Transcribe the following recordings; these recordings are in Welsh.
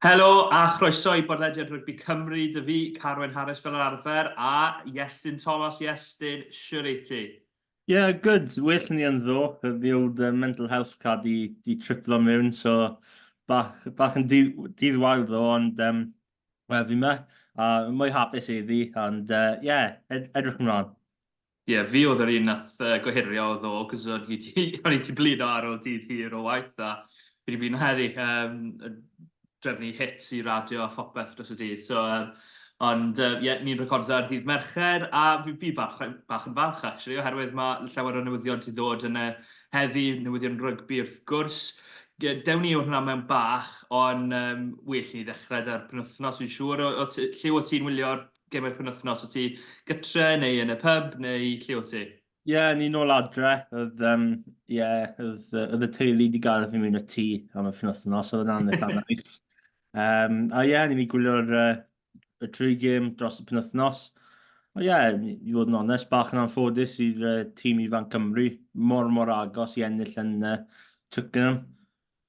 Helo a chroeso i bodlediad Rygbi Cymru, dy fi, Carwyn Harris fel yr arfer, a Iestyn Thomas. Iestyn, siwr i ti? Yeah, good. Well ni yn ddo. The old mental health card di, di triplo mewn, so bach, bach yn dydd, dydd wael ddo, ond well, fi ma, a mwy hapus iddi, ond yeah, ed edrych ymlaen. Ie, yeah, fi oedd yr un nath gohirio ddo, cos o'n i 'di o'n i 'di blino ar ôl dydd hir o waith a fi 'di blino heddi. Drefnu hits i radio a phopeth dros y dydd. So, ond ie, yeah, ni'n recordo ar ddydd Mercher a fi, fi bach, bach yn falch actually, oherwydd mae llawer o newyddion sy'n dod yn y heddi, newyddion rygbi wrth gwrs. Dewn ni o hwnna mewn bach, ond well i ni ddechrau da'r penwythnos fi'n siŵr. O, o, lle o ti'n wylio'r gemau'r penwythnos? O't ti gytre neu yn y pub neu lle o't ti? Ie, yeah, ni nôl adre. Oedd, yeah, oedd, oedd y teulu wedi gael fi mewn y tŷ am y penwythnos, oedd yna'n eitha nice. A ie, yeah, ni'n gwylio'r y tri gêm dros y penwythnos. O ie, yeah, i fod yn onest, bach yn anffodus i'r tîm ifanc Cymru, mor mor agos i ennill yn Twickenham.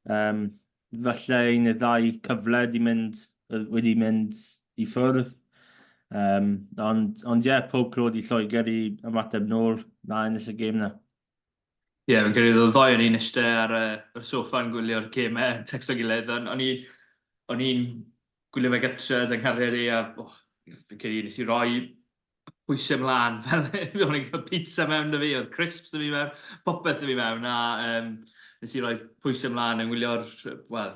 Falle un neu ddau cyfle wedi mynd, wedi mynd i ffwrdd. Ond, ond ie, yeah, pob clod i Lloegr i ymateb nôl na ennill y gêm na. Ie, yeah, fi'n credu oedd y ddoi o'n i'n eistedd ar y, ar soffa yn gwylio'r gemau, yn texto gilydd, ond o'n i'n gwylio fe gytre, yn nghariad i, a oh, fi'n credu nes i roi pwysau mlaen, fel o'n i'n cael pizza mewn 'da fi, oedd crisps 'da fi mewn, popeth 'da fi mewn, a nes i roi pwysau mlaen yn wylio'r, wel,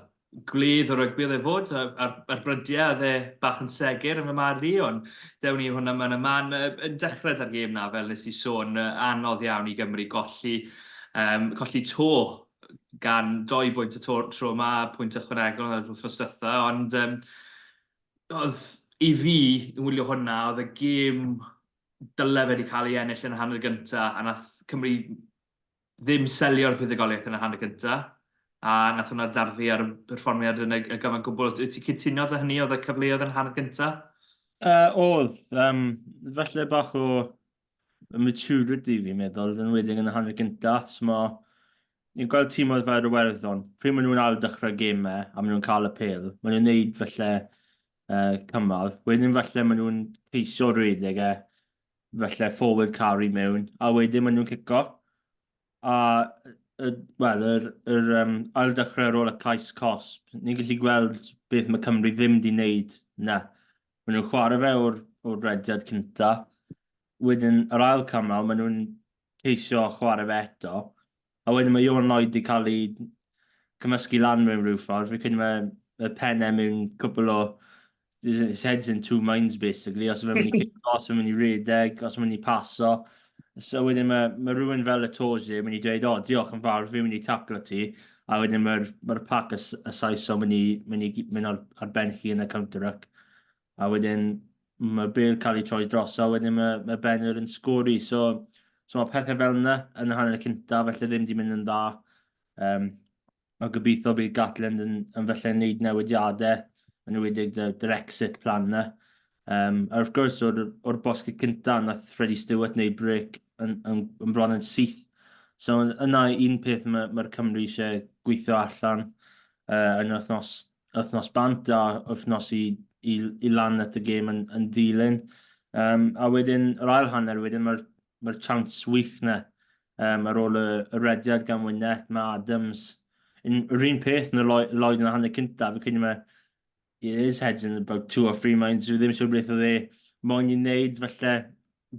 gwledd o rygbi oedd e fod, ar, ar brydiau oedd e bach yn segur yn fy marn i, ond dewn ni hwnna mewn y man. Yn dechrau da'r gêm na, fel nes i sôn, anodd iawn i Gymru golli, colli to gan doi bwynt y tro, tro yma, pwynt ychwanegol yn yr wythnos diwetha, ond oedd, i fi, yn wylio hwnna, oedd y gêm dyle fe wedi cael ei ennill yn y hanner gynta, a nath Cymru ddim selio'r fuddugoliaeth yn y hanner gynta, a nath hwnna darfu ar y perfformiad yn y, y gyfan gwbl. Wyt ti'n cytuno â hynny, oedd y cyfleoedd yn y hanner gynta? Oedd, falle bach o maturity fi'n meddwl, yn enwedig yn y hanner gynta. So ma, ni'n gweld tîmoedd fel yr Iwerddon, pryd maen nhw'n ail dechrau gemau a maen nhw'n cael y pêl, maen nhw'n neud falle cymal, wedyn falle maen nhw'n ceisio rhedeg e, falle forward carry mewn, a wedyn maen nhw'n cico. A, wel, yr, yr ail dechrau ar ôl y cais cosb, ni'n gallu gweld beth mae Cymru ddim wedi wneud na. Maen nhw'n chwarae fe o'r, o'r rediad cynta. Wedyn, yr ail cymal, maen nhw'n ceisio chwarae fe eto. A wedyn mae Ioan Lloyd wedi cael ei cymysgu lan mewn rhyw ffordd. Fi'n credu mae y pennau mewn cwpl o... His head's in two minds, basically. Os yw'n mynd i cico, os yw'n mynd i redeg, os yw'n mynd i paso. So wedyn mae, mae rhywun fel y Toje yn mynd i dweud, o, diolch yn fawr, fi'n mynd i taclo ti. A wedyn mae'r mae pac y, y Saeson mynd i, mynd i mynd ar, ar ben chi yn y counter-ruck. A wedyn mae Bale cael ei troi droso, a wedyn mae, mae Benner yn sgori. So, so mae pethau fel yna yn y hanner cynta, felly ddim wedi mynd yn dda. A gobeithio bydd Gatland yn, yn felly yn gwneud newidiadau, yn enwedig dy'r exit plan na. A wrth gwrs, o'r, or bosg cynta, nath Freddie Stewart wneud break yn, yn, yn bron yn syth. So yna un peth mae'r mae Cymru eisiau gweithio allan yn wythnos wythnos bant a wythnos i, i, i lan at y gêm yn, yn dilyn. A wedyn, yr ail hanner wedyn, mae'r mae chance wych na ar ôl y, y rediad gan Wynette, mae Adams, yn, yr un peth yn y Lloyd yn y hanner cyntaf, fi'n credu mae his head's in about two or three minds, dwi ddim siŵr beth oedd e moyn i wneud, falle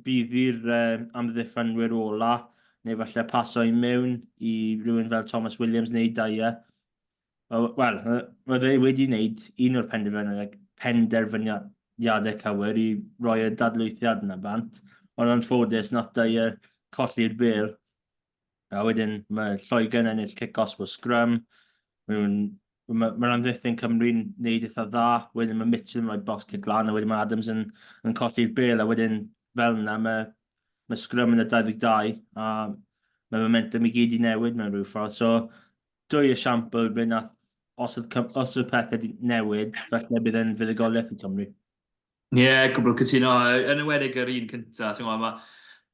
bydd i'r amddiffynwyr ola, neu falle paso i mewn i rhywun fel Thomas Williams neu Dyer. Wel, mae fe wedi wneud un o'r penderfyniadau cywir i roi y dadlwythiad yna bant, ond anffodus nath Dyer colli'r bêl. A wedyn mae Lloegr yn ennill cic osb o scrum, mae'r mae amddiffyn Cymru'n neud eitha dda, wedyn mae Mitchell yn rhoi box kick lan, a wedyn mae Adams yn, yn colli'r bêl, a wedyn fel yna mae, mae scrum yn y 22, a mae momentum i gyd i newid mewn rhyw ffordd. So, dwy esiampl ble nath, os oedd, os oedd pethau wedi newid, falle bydd e'n fuddugoliaeth i Cymru. Ie, yeah, gwbl cytuno. Yn enwedig yr un cyntaf, ti'n gwybod,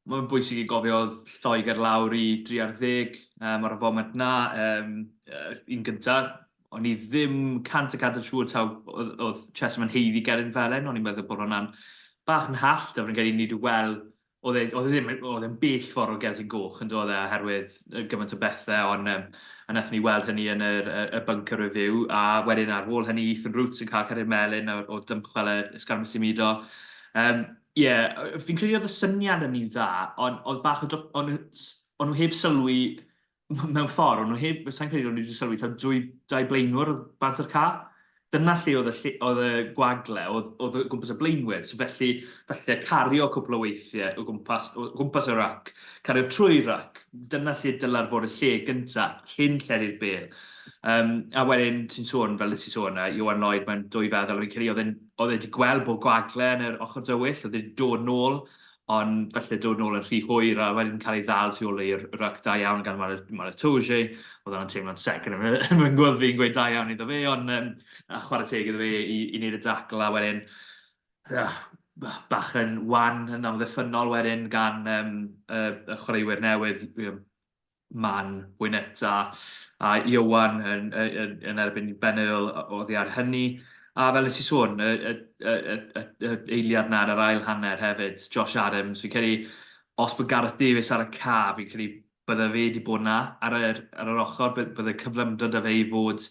mae mae'n bwysig i gofio oedd Lloegr lawr i 3 ar 10 ar y foment na. Un gyntaf, O'n i ddim 100% yn siŵr taw oedd, oedd Chesham yn haeddu Gerin Felen, o'n i'n meddwl bod hwnna'n bach yn hallt, a fi'n credu ni wedi weld oedd e, oedd e ddim, oedd e'n bell ffordd o gerdyn goch yn dod e oherwydd gymaint o bethau, ond a wnaethon ni weld hynny yn yr, y, y bunker review, a wedyn ar ôl hynny Ethan Roots yn cael cerdyn melyn o, o dymchwel y Sgarm Symudo. Um, yeah, fi'n credu oedd y syniad yn un dda, ond oedd bach o... O'n, on nhw heb sylwi mewn ffordd, o'n nhw heb, sa'n credu o'n nhw wedi sylwi, taw dwy, dau blaenwr bant o'r ca. Dyna lle oedd y, lle, oedd y gwagle, oedd, oedd o gwmpas y blaenwyr. So felly, felly cario cwpl o weithiau o gwmpas, o gwmpas y rac, cario trwy'r rac, dyna lle dyla'r fod y lle gyntaf, cyn lledu'r bel. Um, a wedyn, ti'n sôn, fel nes i sôn, uh, Iwan Lloyd mewn dwy feddwl, fi'n credu oedd e'n oedd e wedi gweld bod gwagle yn yr ochr dywyll, oedd e'n dod nôl, ond falle dod nôl yn rhy hwyr a wedyn cael ei ddal tu ôl i'r ryc da iawn gan Malatoje. Oedd hwnna'n teimlo'n sec yn fy ngwddf i'n gweud da iawn iddo fe, ond um, a chwarae teg iddo fe i, i wneud y dacl a wedyn uh, bach yn wan yn amddiffynnol wedyn gan um, y, y chwaraewyr newydd, Man, Wynette a, a Iowan yn, yn, yn erbyn Ben Earl oddi ar hynny. A fel nes i sôn, y, y, y, y, y, y eiliad na ar yr ail hanner hefyd, Josh Adams, fi'n credu, os bod Gareth Davies ar y ca, fi'n credu bydde fe wedi bod na ar yr, ar yr ochr, bydde cyflymdod da fe i fod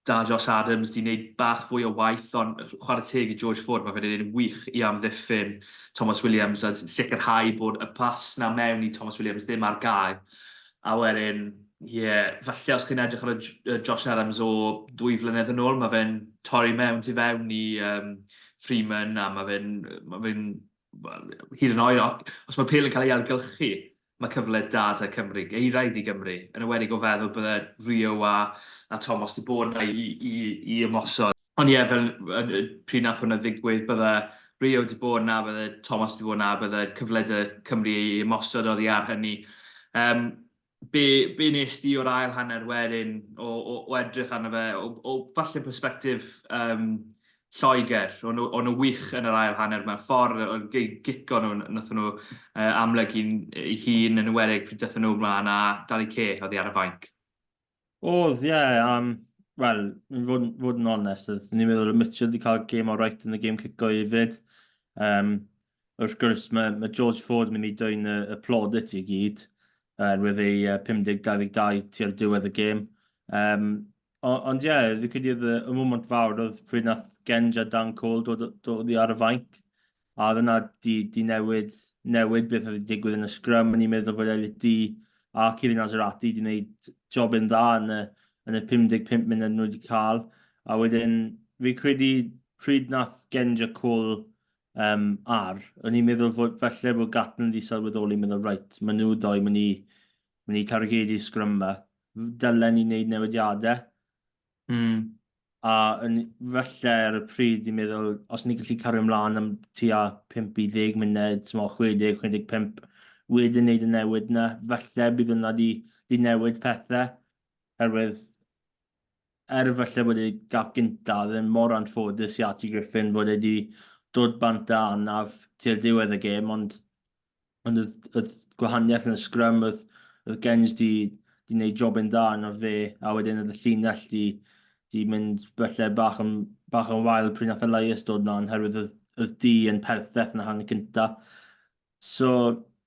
da Josh Adams 'di wneud bach fwy o waith, ond chwarae teg i George Ford, mae fe 'di wneud yn wych i amddiffyn Tomos Williams a sicrhau bod y pas 'na mewn i Tomos Williams ddim ar gael. A wedyn, ie, yeah, falle os chi'n edrych ar y Josh Adams o ddwy flynedd yn ôl, mae fe'n torri mewn tu fewn i um, Freeman a mae fe'n, ma fe well, hyd yn oed, os mae pêl yn cael ei ailgylchu, mae cyfle da 'da Cymru, euraidd i Gymru, yn enwedig o feddwl bydde Rio a, a Tomos 'di bod 'na i, i, i ymosod. Ond ie, fel pryd nath hwnna ddigwydd, bydde Rio 'di bod 'na, bydde Tomos 'di bod 'na, bydde cyfle 'da Cymru i ymosod oddi ar hynny. Um, be, be nes di o'r ail hanner wedyn, o, o, o edrych arno fe, o, o falle perspectif um, Lloegr, o'n nhw, o'n nhw wych yn yr ail hanner mewn ffordd, o'n gico nhw, wnaethon nhw uh, amlygu'n ei hun yn enwedig pryd daethon nhw mlaen a Danny Care oddi ar y fainc. Oedd, ie. Yeah, um, Wel, i fod, fod yn onest, oedd ni'n meddwl oedd Mitchell wedi cael gêm alright yn y gêm cico hefyd. Um, wrth gwrs, mae, mae George Ford yn mynd i dwyn y, y plaudit i gyd, oherwydd ei 50-22 tua'r diwedd y gêm. Um, ond ie, yeah, fi'n credu oedd y, y moment fawr oedd pryd nath Genge a Dan Cole dod, dod i ar y fainc. A oedd yna di, di newid, newid beth oedd wedi digwydd yn y scrum. O'n i'n meddwl fod Elliot Dee a Kieran Azarati wedi gwneud job yn dda yn y, yn y 55 munud nhw wedi cael. A wedyn, fi credu pryd nath Genge a Cole um, ar, o'n i'n meddwl fod falle bod Gatland wedi sylweddoli, meddwl, reit, maen nhw doi, maen nhw, maen nhw targedu scrum ma, dylen ni wneud newidiadau. A yn, falle ar y pryd i'n meddwl, os ni'n gallu cario ymlaen am tua 5 i 10 munud, smo, 60, 65, wedyn wneud y newid yna, falle bydd yna di, di newid pethau, herwydd er falle bod ei gap gynta ddim mor anffodus i Archie Griffin fod e wedi dod bant â anaf tua'r diwedd y gêm, ond ond oedd, oedd gwahaniaeth yn y sgrym, oedd, oedd Gens di, di wneud jobyn dda yno fe, a wedyn oedd y llinell di, di mynd falle bach yn, bach yn wael pryd nath Elias dod mlaen, herwydd oedd, oedd di yn perffaith yn y hanner cynta. So,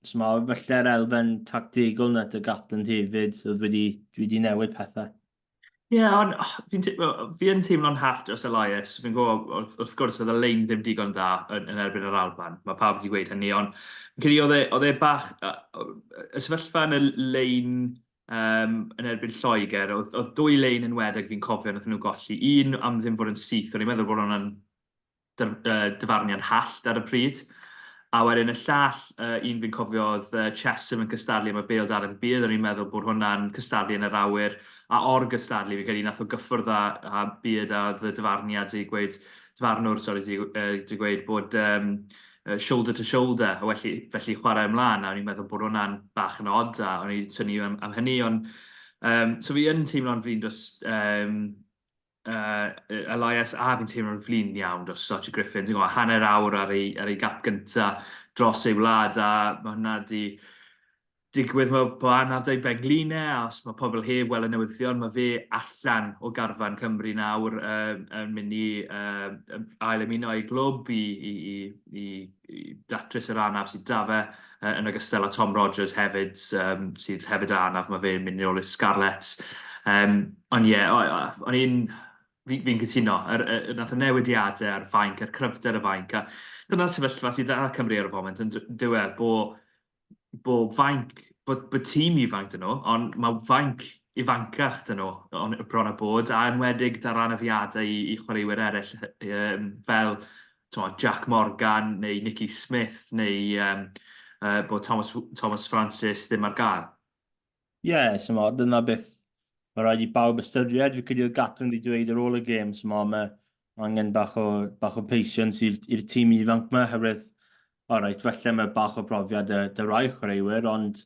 so ma, falle'r elfen tactegol na dy Gatland hefyd, oedd wedi, wedi newid pethau. Ie, yeah, ond oh, fi'n fi yn teimlo'n hallt dros Elias. Fi'n gwybod, wrth, wrth gwrs, oedd y lein ddim digon da yn, yn erbyn yr Alban. Mae pawb wedi gweud hynny, ond fi'n credu oedd e, oedd e bach... Y sefyllfa yn y lein um, yn erbyn Lloegr, oedd, oedd dwy lein yn wedeg fi'n cofio nath nhw golli. Un am ddim fod yn syth, o'n i'n meddwl bod hwnna'n dyfarniad hallt ar y pryd. A wedyn y llall, uh, un fi'n cofio oedd uh, Chesham yn cystadlu am y bêl Darren Beard, o'n i'n meddwl bod hwnna'n cystadlu yn yr awyr, a or gystadlu, fi'n credu nath o gyffwrdd â, â Beard a oedd y dyfarniad di gweud, dyfarnwr, sori, di, uh, di gweud bod um, shoulder to shoulder, a felly, felly chwarae ymlaen, a o'n i'n meddwl bod hwnna'n bach yn odd, a o'n i'n synnu am, am hynny, ond um, so fi yn teimlo'n flin dros um, uh, Elias, a fi'n teimlo'n flin iawn dros Archie Griffin. Ti'n gwybod, hanner awr ar ei, ar ei gap gynta dros ei wlad, a mae hwnna di, Digwydd mae bod anaf 'da'i benglinau, a os mae pobl heb weld y newyddion, mae fe allan o garfan Cymru nawr yn mynd i ail ymuno â'i glwb i, i, i, i, i datrys yr anaf sydd 'da fe, yn ogystal â Tom Rogers hefyd, um, sydd hefyd â anaf, mae fe'n mynd i ôl i'r Scarlets. Um, ond ie, yeah, o'n i'n... Fi'n fi cytuno, yr, yr, nath y newidiadau a'r fainc, a'r cryfder y fainc, a dyna'r sefyllfa sydd â Cymru ar y foment, yn dywe, bo bod fainc, bod, bod tîm ifanc 'da nhw, ond mae fainc ifancach 'da nhw on, bron a bod, a enwedig da'r anafiadau i, i chwaraewyr eraill um, fel t'mod, Jack Morgan neu Nicky Smith neu um, bod Thomas, Thomas Francis ddim ar gael. Ie, yeah, so ma, dyna beth mae rhaid i bawb ystyried. Fi credu oedd Gatland wedi dweud ar ôl y gêm, so ma, mae angen bach o, bach o patience i'r tîm ifanc yma, herwydd, alright, falle mae bach o brofiad dy, dy rai chwaraewyr, ond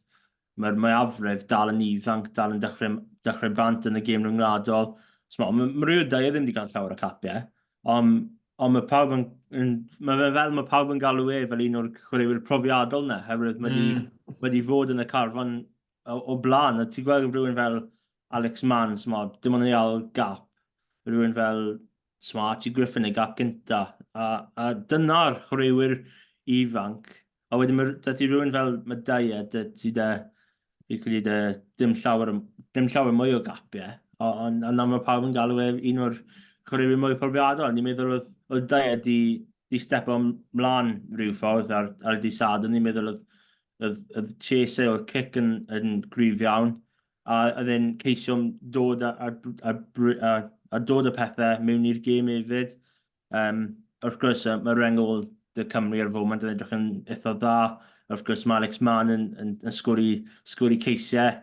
mae'r mwyafrif dal yn ifanc, dal yn dechrau, dechrau bant yn y gêm rhyngwladol. So, mae, mae Rio Dyer ddim wedi cael llawer o capiau, ond ond mae pawb yn, yn, mae fe fel mae pawb yn galw e fel un o'r chwaraewyr profiadol na, herwydd mae mm. Wedi di fod yn y carfan o, o blaen, a ti'n gweld rhywun fel Alex Mann, sma, dim ond ei ail gap, rhywun fel sma, Archie Griffin ei gap gynta, a, a dyna'r chwaraewyr ifanc. A wedyn mae 'da ti rhywun fel Madeira, 'da ti 'da, fi'n credu 'da dim llawer, dim llawer mwy o gapiau, ond a nawr mae pawb yn galw e un o'r chwaraewyr mwy profiadol. Ni'n meddwl oedd, oedd Dyer di, di stepo mlaen rhyw ffordd ar, ar y dydd Sadwrn, ni'n meddwl oedd, oedd, oedd chase e o'r cic yn, yn gryf iawn, a oedd e'n ceisio dod a, a, a, a, a dod â pethau mewn i'r gêm hefyd. Um, wrth gwrs, mae reng ôl de Cymru ar y foment yn edrych yn eitha dda. Wrth gwrs, mae Alex Mann yn, yn, yn sgori, sgori ceisiau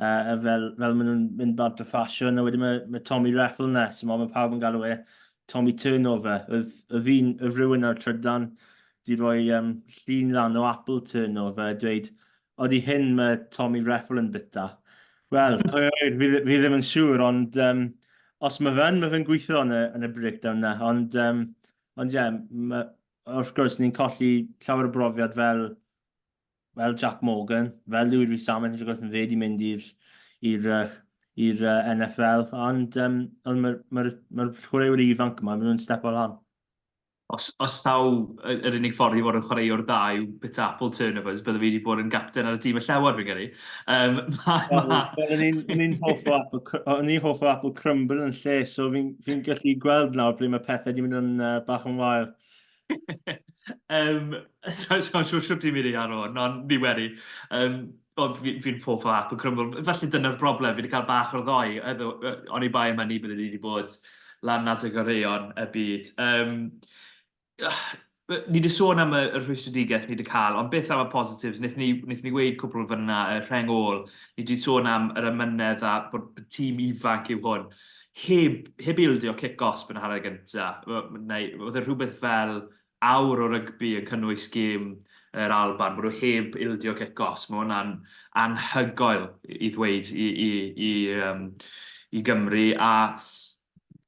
fel, fel maen nhw'n mynd bant o ffasiwn. A wedyn mae, mae Tommy Reffel yna, so mae pawb yn galw e Tommy Turnover. Oedd, oedd fi'n, oedd rhywun ar trydan di roi um, llun lan o Apple Turnover a dweud, Odi hyn mae Tommy Reffel yn bita? Wel, pwy a ŵyr, fi, fi ddim yn siŵr, ond um, os mae fe'n, mae fe'n gweithio yn y, yn y breakdown na. Ond, um, ond ie, yeah, wrth gwrs, ni'n colli llawer o brofiad fel, fel Jack Morgan, fel Louis Rees-Zammit, wrth gwrs, mae fe wedi mynd i'r i'r i'r NFL, ond, um, ond mae'r ma ma chwaraewyr ifanc yma, maen nhw'n step o lan. Os, os taw yr unig ffordd i fod yn chwaraewr dda yw bita apple turnovers, bydde fi wedi bod yn gapten ar y tîm y Llewod, fi'n credu. Um, ma, well, ma... Well, o'n i'n hoff o apple, o'n i'n hoff o apple crumble yn lle, so fi'n fi gallu gweld nawr ble mae pethau wedi mynd yn uh, bach yn wael. um, so, so, so, siwt ti'n mynd i ar hwn, ond ni wedi. Um, ond fi'n fi hoff o apple crumble. Felly dyna'r broblem, fi wedi cael bach o'r ddoi. O'n i bai am hynny bydde ni wedi bod lan adeg goreuon y byd. Um, ni wedi sôn am y, y rhwystredigaeth ni wedi cael, ond beth am y positives? Wnaethon ni, wnaethon ni weud cwpl fyna, y rheng ôl. Ni wedi sôn am yr amynedd a bod tîm ifanc yw hwn. Heb, heb ildio cic-osb yn y hanner gyntaf. Neu, oedd e rhywbeth fel awr o rygbi yn cynnwys gêm yr Alban, bod nhw heb ildio cic gosb. Mae hwnna'n anhygoel i ddweud i, i, i, um, i Gymru. A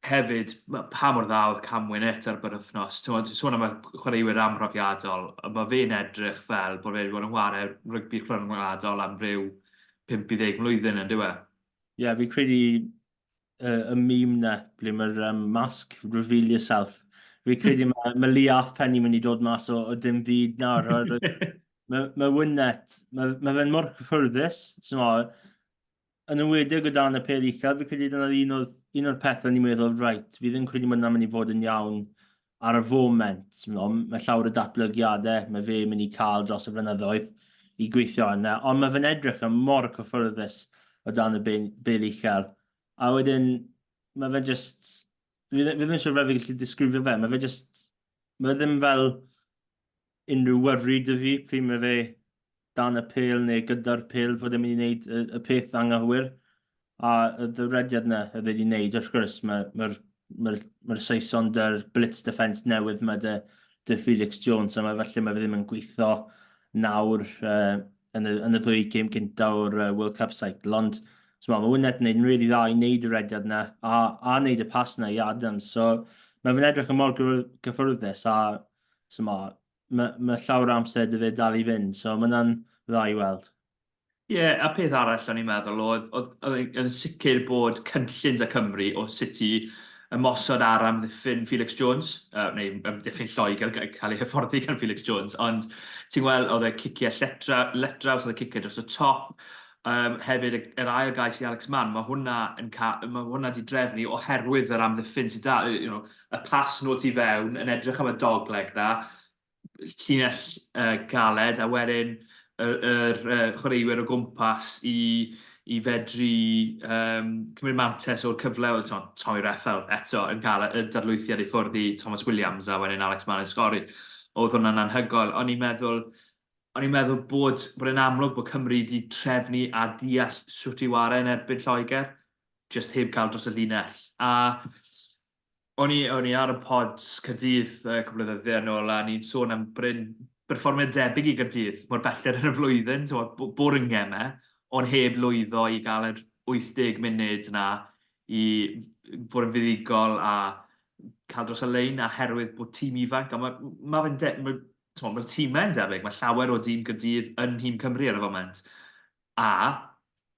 hefyd, pa mor dda oedd Cam Winnett ar yr wythnos. Ti'n sôn am y chwaraewyr amhrofiadol, mae fe'n edrych fel bod fe wedi bod yn chwarae rygbi rhyngwladol am ryw 5 i 10 mlwyddyn yn dyw e? Ie, yeah, fi'n credu y, y meme na, ble mae'r um, mask, reveal yourself. Fi credu mae, mae Lee Halfpenny mynd i dod mas o, o dim byd nawr. mae, mae Wynette, mae, mae fe'n mor cyffyrddus, so, yn enwedig o dan y pêl uchel, fi credu dyna un o'r, un o'r pethau ni'n meddwl, right, fi ddim credu bod hwnna'n mynd i fod yn iawn ar y foment. No, mae llawer o datblygiadau mae fe mynd i cael dros y flynyddoedd i gweithio yna, ond mae fe'n edrych yn mor cyffyrddus o dan y bêl uchel. A wedyn, mae fe just... Fi, fi ddim yn siŵr fel fi gallu disgrifio fe, mae fe just... Mae fe ddim fel unrhyw worry 'da fi pryd mae fe dan y pêl neu gyda'r pêl fod e'n mynd i wneud y, y peth anghywir. A y ddyrediad yna oedd wedi wneud, wrth gwrs, mae'r ma, ma, ma Saeson dy'r blitz defence newydd yma dy, dy Felix Jones, a mae felly mae fe ddim yn gweithio nawr uh, yn, y, yn y ddwy gêm cynta o'r uh, World Cup cycle, ond so, mae Wynette yn gwneud yn really dda i wneud y rediad yna a, a wneud y pas yna i Adams. So mae fe'n edrych yn mor gyffyrddus a so mae, mae, mae llawer o amser dy fe dal i fynd, so mae hwnna'n dda i weld. Ie, yeah, a peth arall o'n i'n meddwl oedd, oedd, oedd yn sicr bod cynllun da Cymru o sut i ymosod ar amddiffyn Felix Jones, neu amddiffyn Lloegr, cael ei hyfforddi gan Felix Jones, ond ti'n gweld oedd e ciciau lletra, letraws, oedd e ciciau dros y top, hefyd yr ail gais i Alex Mann, mae hwnna yn ca mae hwnna di drefnu oherwydd yr amddiffyn sydd da, you know, y pas nhw tu fewn yn edrych am y dogleg na, llinell galed, a wedyn yr, yr chwaraewyr o gwmpas i, i fedru cymryd mantais o'r cyfle oedd Tommy Reffel eto yn cael y dadlwythiad i ffwrdd i Thomas Williams a wedyn Alex Mann yn sgori. Oedd hwnna'n anhygoel. O'n i'n meddwl, o'n i'n meddwl bod, bod e'n amlwg bod Cymru wedi trefnu a deall sut i ware yn erbyn Lloegr, just heb cael dros y linell. A o'n i, o'n i ar y pod Caerdydd cwpl o ddyddiau yn ôl a ni'n sôn am Bryn berfformiad debyg i Gaerdydd mor belled yn y flwyddyn, ti'n bod yn gemau, ond heb lwyddo i gael yr 80 munud na i fod yn fuddugol a cael dros y lein a herwydd bod tîm ifanc, a mae ma fe'n de, ma, mae'r tîmau'n debyg, mae llawer o dîm Gaerdydd yn nhîm Cymru ar y foment. A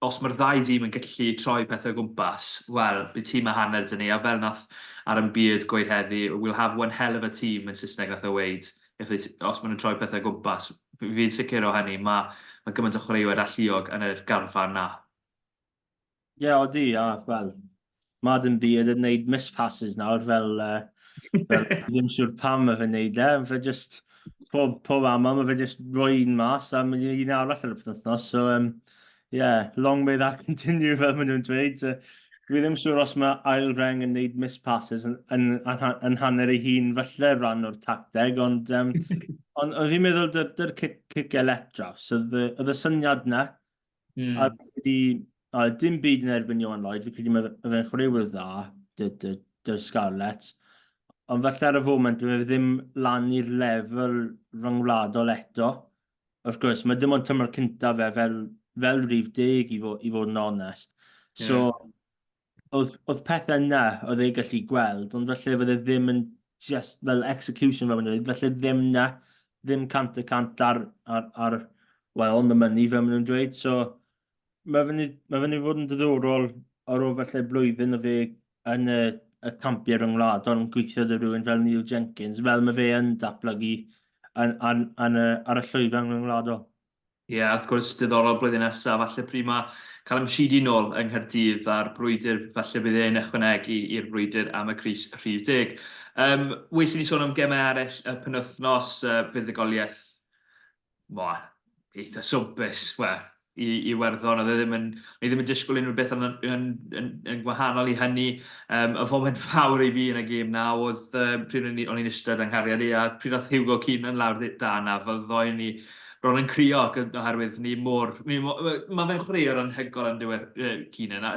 os mae'r ddau dîm yn gallu troi pethau o gwmpas, wel, bydd tîm a hanner 'da ni, a fel nath Aaron Beard gweud heddi, we'll have one hell of a team yn Saesneg nath o weud, if they, os maen nhw'n troi pethau o gwmpas. Fi'n sicr o hynny, mae, mae gymaint o chwaraewyr alluog yn yr garfan na. Ie, yeah, odi, a wel, mae Adam Beard yn gwneud miss passes nawr, fel, fel ddim siŵr pam mae fe'n gwneud e, fe just, pob, pob aml, mae fe just rhoi un mas a mynd i un arall ar y penwythnos, so, yeah, long may that continue, fel maen nhw'n dweud. Dwi ddim siŵr os mae ail reng yn gwneud miss passes yn, yn, yn, yn hanner ei hun falle rhan o'r tacteg, ond, ond, ond fi'n meddwl dy'r dy cic, cic eletraws, oedd y syniad na, A fi'n credu, a dim byd yn erbyn Ioan Lloyd, fi'n credu mae fe'n chwaraewyr dda, dy, dy, dy Scarlets, ond falle ar y foment bydd fe ddim lan i'r lefel rhyngwladol eto. Wrth gwrs, mae dim ond tymor cyntaf fe fel, fel rhif deg i fod, i fod yn onest. So, yeah. oedd, oedd pethau yna oedd ei gallu gweld, ond felly fydde ddim yn just fel execution fel maen nhw'n dweud, felly ddim na, ddim 100% ar, ar, ar, well, on the money fel maen nhw'n dweud, so mae fyny, mae fyny fod yn diddorol ar ôl felly blwyddyn o fe yn y, y campiau rhyngwladol yn gweithio dy rhywun fel Neil Jenkins, fel mae fe yn datblygu yn, yn, yn y, ar y llwyfan rhyngwladol. Ie, wrth gwrs, diddorol blwyddyn nesaf, falle pryd mae Callum Sheedy nôl yng Nghaerdydd a'r brwydr, falle bydd e'n ychwanegu i'r brwydr am y crys rhif deg. Um, well i ni sôn am gemau eraill y penwythnos, buddugoliaeth, mo, eitha swmpus, wel, i, i Iwerddon, oedd e ddim yn, o'n i ddim yn disgwyl unrhyw beth yn, yn, yn, yn gwahanol i hynny. Y foment fawr i fi yn y gêm na oedd pryd o'n i'n eistedd yng nghariad i a pryd oedd Hugo Keenan lawr da na, fel ddoe ni bron yn crio oherwydd ni mor... Ni mor mae fe'n chwaraewr anhygoel yn diwedd Keenan. A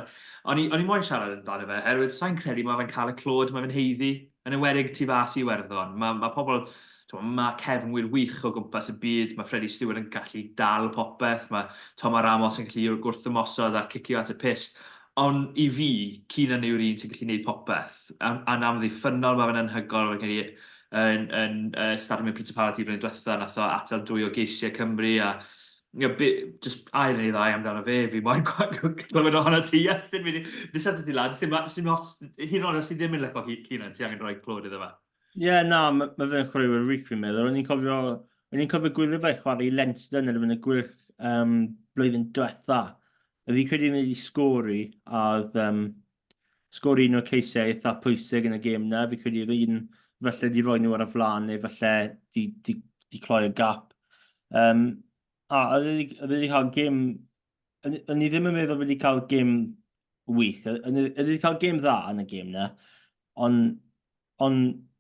o'n i, o'n i moyn siarad amdano fe oherwydd sa'n credu mae fe'n cael y clod mae fe'n haeddu, yn enwedig tu fas i Iwerddon. Mae, mae pobl... Mae cefnwyr wych o gwmpas y byd, mae Freddie Steward yn gallu dal popeth, mae Thomas Ramos yn gallu gwrthymosod a cicio at y pyst. Ond i fi, Keenan yw'r un sy'n gallu gwneud popeth. A'n amddiffynnol, mae fe'n anhygoel. Fi'n credu yn, yn Stadiwm y Principality flwyddyn diwetha, nath o atal dwy o geisiau Cymru a you know, be, just air neu ddau amdano fe, fi moyn clywed ohono ti, Iestyn, fi di, nes ti lan, sy'n sy'n ots, hyd yn oed os ti ddim yn licio Keenan, ti angen rhoi clod iddo fe. Ie, yeah, na, mae ma fe'n chwaraewyr wych fi'n meddwl. O'n i'n cofio, o'n i'n cofio gwylio fe chwarae i Leinster yn erbyn y Gweilch blwyddyn diwetha. Oedd hi'n credu wedi sgori, a oedd sgori un o'r ceisiau eitha pwysig yn y gêm na. Fi credu oedd un falle di roi nhw ar y flaen neu falle di, di, di cloi y gap. A oedd e wedi cael gêm... O'n i ddim yn meddwl wedi cael gêm wych. Oedd e wedi cael gêm dda yn y gêm na, ond on,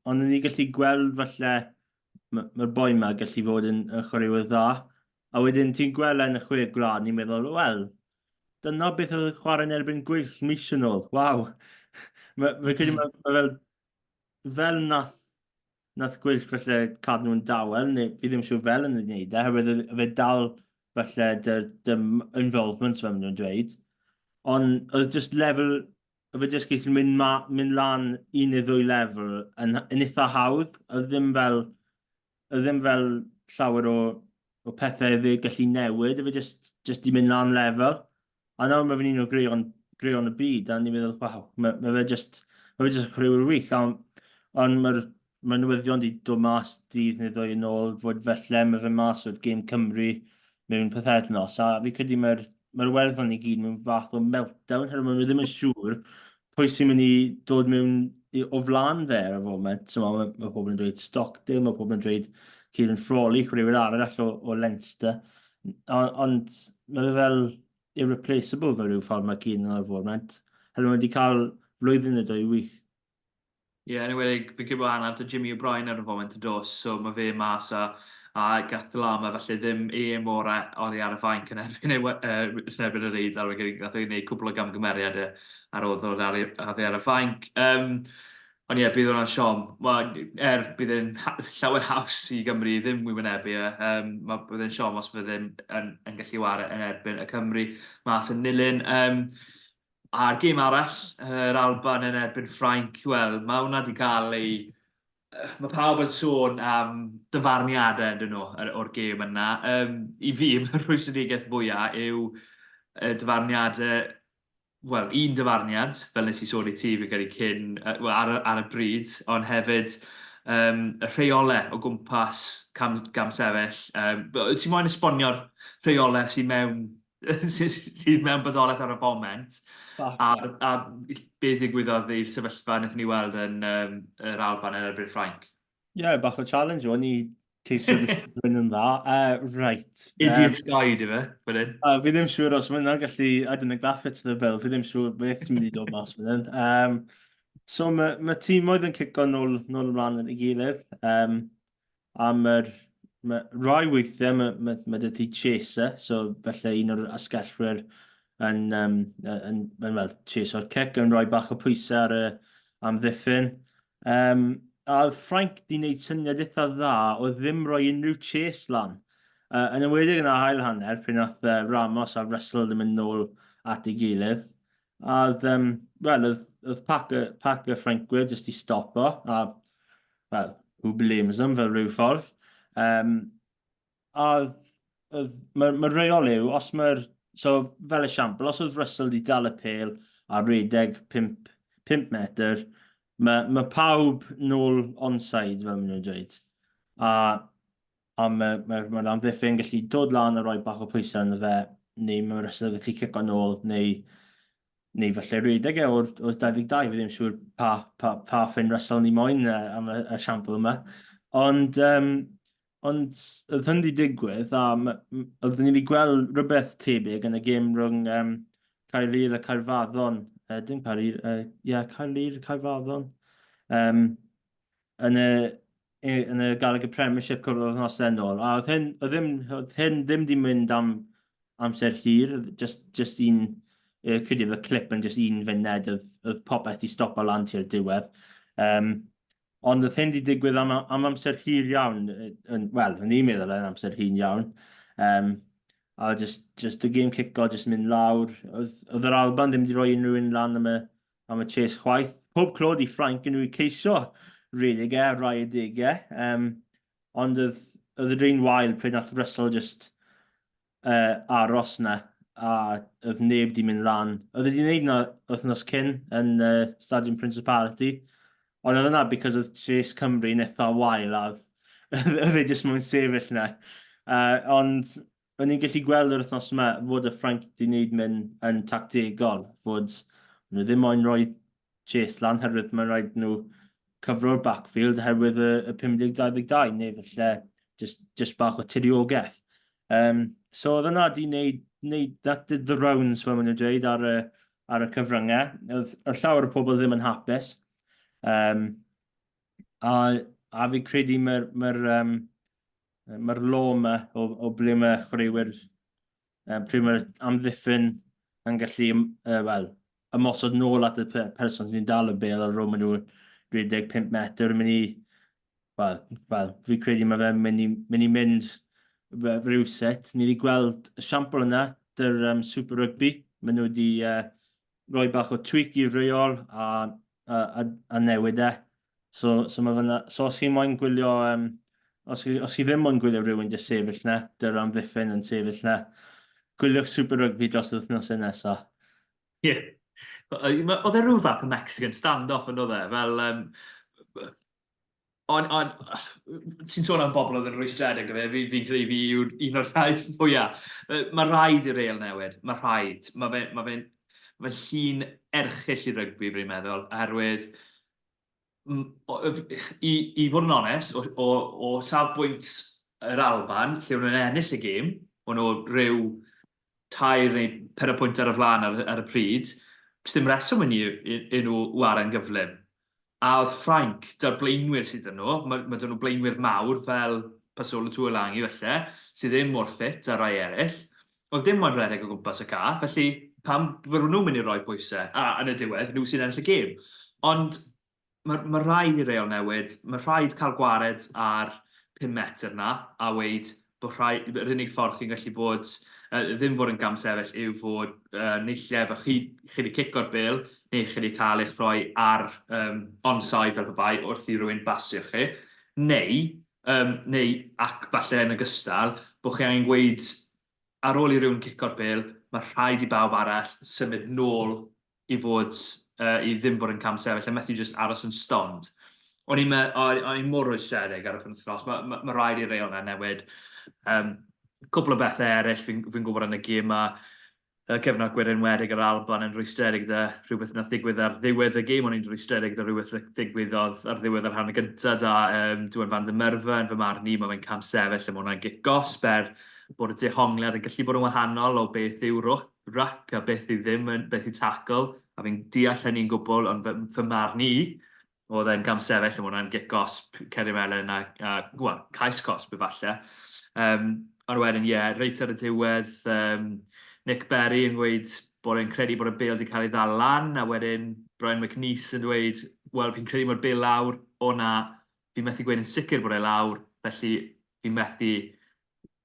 on o'n i gallu gweld falle mae'r ma boi yma gallu fod yn, yn chwaraewyr dda. A wedyn ti'n gweld e yn y chwe gwlad, ni'n meddwl, wel, dyna beth oedd y chwarae yn erbyn Gweilch mis yn ôl. Waw. Mae ma credu mae ma fel, fel nath, nath Gweilch falle cadw nhw'n dawel, neu fi ddim siŵr fel yn ei wneud e, oherwydd oedd e dal falle dy, dy involvement fel maen nhw'n dweud. Ond oedd just lefel, oedd e just gallu mynd, ma, mynd lan un neu ddwy lefel yn, yn eitha hawdd. Oedd ddim fel, oedd ddim fel llawer o, o pethau fe gallu newid, a fe just, just di mynd lan lefel. A nawr mae fe'n un o greuon, greuon y byd, a ni'n meddwl, waw, mae, mae fe just, mae fe just yn chwaraewyr wych. Ond mae'r mae newyddion wedi dod mas dydd neu ddwy yn ôl fod felly mae fe mas o'r gêm Cymru mewn pythefnos, a fi credu mae'r mae'r Iwerddon i gyd mewn fath o meltdown, herwydd maen nhw ddim yn siŵr pwy sy'n mynd i dod mewn o flaen fe ar y foment. So, mae, mae pobl yn dweud Stockdale, mae pobl yn dweud Kieran Frawley, chwaraewyr arall o, o Leinster. Ond mae fe fel irreplaceable mewn rhyw ffordd mae Kieran ar y foment. Herwydd mae wedi cael flwyddyn y dwy wych. Ie, yeah, yn enwedig, fi'n credu bod anaf 'da Jimmy O'Brien ar y foment yn dos, so mae fe mas a, a gath Lama falle ddim e mor oddi ar y fainc yn erbyn, ei, yn erbyn yr Eidal, fi'n credu gath ei wneud cwbl o gamgymeriadau ar ôl ddod ar, oddi ar y fainc. Um, ond ie, yeah, bydd hwnna'n siom. Well, er, bydd e'n llawer haws i Gymru ddim wynebu e. Um, mae bydd e'n siom os bydd e'n yn, yn gallu ware yn erbyn y Cymru mas yn Nilyn. Um, A'r gêm arall, yr Alban yn erbyn Ffrainc, wel, mae hwnna wedi cael ei... Mae pawb yn sôn am dyfarniadau yn dyn nhw o'r gêm yna. Um, I fi, y rhwystredigaeth fwyaf yw y dyfarniadau, wel, un dyfarniad, fel nes i sôn i ti fi credu cyn, well, ar, ar y bryd, ond hefyd um, y rheolau o gwmpas cam, gamsefyll. Um, ti'n moyn esbonio'r rheolau sy'n mewn sydd mewn bodolaeth ar y foment, a, a beth ddigwyddodd i'r sefyllfa wnaethon ni weld yn um, yr Alban yn erbyn Ffrainc. Ie, yeah, bach o challenge o'n i ceisio ddisgwyl yn dda. Right. Idiot's um, guide, ife, fan hyn. Fi ddim siŵr os mae hwnna'n gallu, I don't know, that fits the bill, fi ddim siŵr beth sy'n mynd i dod mas fan hyn. Um, so mae ma tîm oedd yn cico nôl, nôl ymlaen yn ei gilydd. Um, A mae'r... Mae rai weithiau mae, mae, mae 'da ti chaser, so felly un o'r asgellwyr yn, um, yn, yn, well, chaseo'r cic yn rhoi bach o pwysau ar y amddiffyn. Um, a oedd Ffrainc di wneud syniad eitha dda o ddim rhoi unrhyw chase lan. Uh, yn enwedig yn y ail hanner, pryd nath uh, Ramos a Russell ddim yn nôl at ei gilydd. A oedd, um, well, oedd, oedd pac y, pac y Ffrancwyr jyst i stopo, a well, who blames them fel rhyw ffordd. Um, a oedd, mae'r ma reol yw, os mae'r, so fel esiampl, os oedd Russell wedi dal y pel a redeg 5, 5 metr, mae, mae pawb nôl onside, fel maen nhw'n dweud. A a mae'r mae, mae amddiffyn gallu dod lan a rhoi bach o pwysau arno fe, neu mae Russell gallu cico nôl, neu, neu falle rhedeg e o'r, o'r 22, fi ddim siŵr pa, pa, pa Finn Russell ni moyn am y, y siampl yma. Ond, um, ond oedd hyn wedi digwydd, a oeddwn ni wedi gweld rhywbeth tebyg yn y gêm rhwng um, Caerlŷr a Caerfaddon. Uh, dim Caerlŷr, uh, yeah, Caerlŷr, Caerfaddon. Um, yn y, yn y Gallagher Premiership cwpl o wythnosau yn ôl. A oedd hyn, oedd ddim, oedd hyn ddim di mynd am amser hir, just, just un, uh, credu oedd y clip yn just un funed, oedd, oedd popeth di stopo lan tua'r diwedd. Um, ond oedd hyn di digwydd am, am amser hir iawn, yn, wel, yn i'n meddwl yn amser hir iawn. Um, a just, just y game cico, just mynd lawr. Oedd, oedd yr Alban ddim wedi rhoi unrhyw un lan am y, am y chase chwaith. Pob clod i Ffrainc yn nhw ceisio rhedeg e ar rai adegau. Um, ond oedd, oedd yr un wael pryd nath Russell just uh, aros na a oedd neb di mynd lan. Oedd wedi gwneud na wythnos cyn yn uh, Stadium Principality, ond oedd yna because oedd Chase Cymru yn eitha wael a oedd e jyst mwyn sefyll na. Uh, ond O'n i'n gallu gweld yr wythnos yma fod y Ffrainc 'di wneud mynd yn tactegol, fod nhw ddim moyn rhoi chase lan herwydd mae'n rhaid nhw cyfro'r backfield oherwydd y, y 50-22 neu falle just, just bach o tiriogaeth. Um, so oedd yna di wneud, wneud, that did the rounds fel maen nhw'n dweud ar y, ar y cyfryngau. Oedd, oedd llawer o pobl ddim yn hapus. Um, a, a fi credu mae'r mae um, Mae'r law yma o, o ble mae chwaraewyr, um, pryd mae'r amddiffyn yn gallu, uh, wel, ymosod nôl at y person sy'n dal y bel ar ôl maen nhw 35 metr, mynd i, wel, wel, fi credu mae fe'n mynd i, mynd i mynd rhywsut. Ni wedi gweld y siampl yna dy'r um, Super Rugby. Maen nhw wedi uh, rhoi bach o tweak i'r reol a, a, a, a newid e. So, so mae fyna, so os chi'n moyn gwylio um, Os chi, os chi ddim moyn gwylio rhywun jyst sefyll 'na, dy'r amddiffyn yn sefyll 'na, gwyliwch Super Rugby dros yr wythnosau nesaf. Ie. Yeah. Oedd e rhyw fath o Mexican stand-off yn oedd e, fel... Um, ond, on, ti'n sôn am bobl oedd yn rwystredig gyda fe, fi'n fi credu fi yw'r un o'r rhai fwyaf. Mae rhaid i'r reol newid, mae rhaid. Mae fe'n ma fe, ma fe llun erchyll i rygbi, fi'n meddwl, oherwydd i, i fod yn onest, o, o, o safbwynt yr Alban, lle o'n nhw'n ennill y gêm, o'n nhw rhyw 3 neu 4 pwynt ar y flaen ar, ar y pryd, does dim reswm i ni i, i nhw ware'n gyflym. A oedd Ffrainc, da'r blaenwyr sydd 'da nhw, mae, mae 'da nhw blaenwyr mawr fel Posolo Tuilagi felly, sydd ddim mor ffit â rai eraill. Oedd dim moyn rhedeg o gwmpas y ca, felly pam bod nhw'n mynd i roi pwysau? A yn y diwedd, nhw sy'n ennill y gêm. Ond mae, mae rhaid i reol newid, mae rhaid cael gwared ar 5 metr na a weud bod rhaid, yr unig ffordd chi'n gallu bod, ddim fod yn gamsefyll yw fod uh, nillai efo chi, chi wedi cico'r bêl neu chi wedi cael eich rhoi ar um, onside fel pe bai wrth i rywun basio chi, neu, um, neu ac falle yn ogystal, bod chi angen gweud ar ôl i rywun cico'r bêl, mae rhaid i bawb arall symud nôl i fod, uh, i ddim fod yn camsefyll a methu jyst aros yn stond. O'n i'n o'n i'n mor rwystredig ar y penwythnos, mae ma, ma rhaid i'r reol 'na newid. Um, cwpl o bethau eraill fi'n fi gwybod yn y gêm ma, y cefnogwyr enwedig yr Alban yn rwystredig gyda rhywbeth nath ddigwydd ar ddiwedd y gêm, o'n i'n rwystredig gyda rhywbeth nath ddigwyddodd ar ddiwedd yr hanner gyntaf da um, Duhan van der Merwe yn fy marn i, mae fe'n camsefyll a mae hwnna'n gic gosb er bod y dehongliad yn gallu bod yn wahanol o beth yw ruck, ruck a beth yw ddim yn, beth yw tackle, a fi'n deall hynny'n gwbl, ond fy, fy marn i, oedd e'n gamsefyll, a mae hwnna'n gic gosb, cerdyn melyn a, a well, cais cosb efallai. Um, ond wedyn, ie, yeah, reit ar y diwedd, um, Nic Berry yn gweud bod e'n credu bod y bêl wedi cael ei ddal lan, a wedyn Brian McNeice yn dweud, wel, fi'n credu bod bêl lawr, o na, fi'n methu gweud yn sicr bod e lawr, felly fi'n methu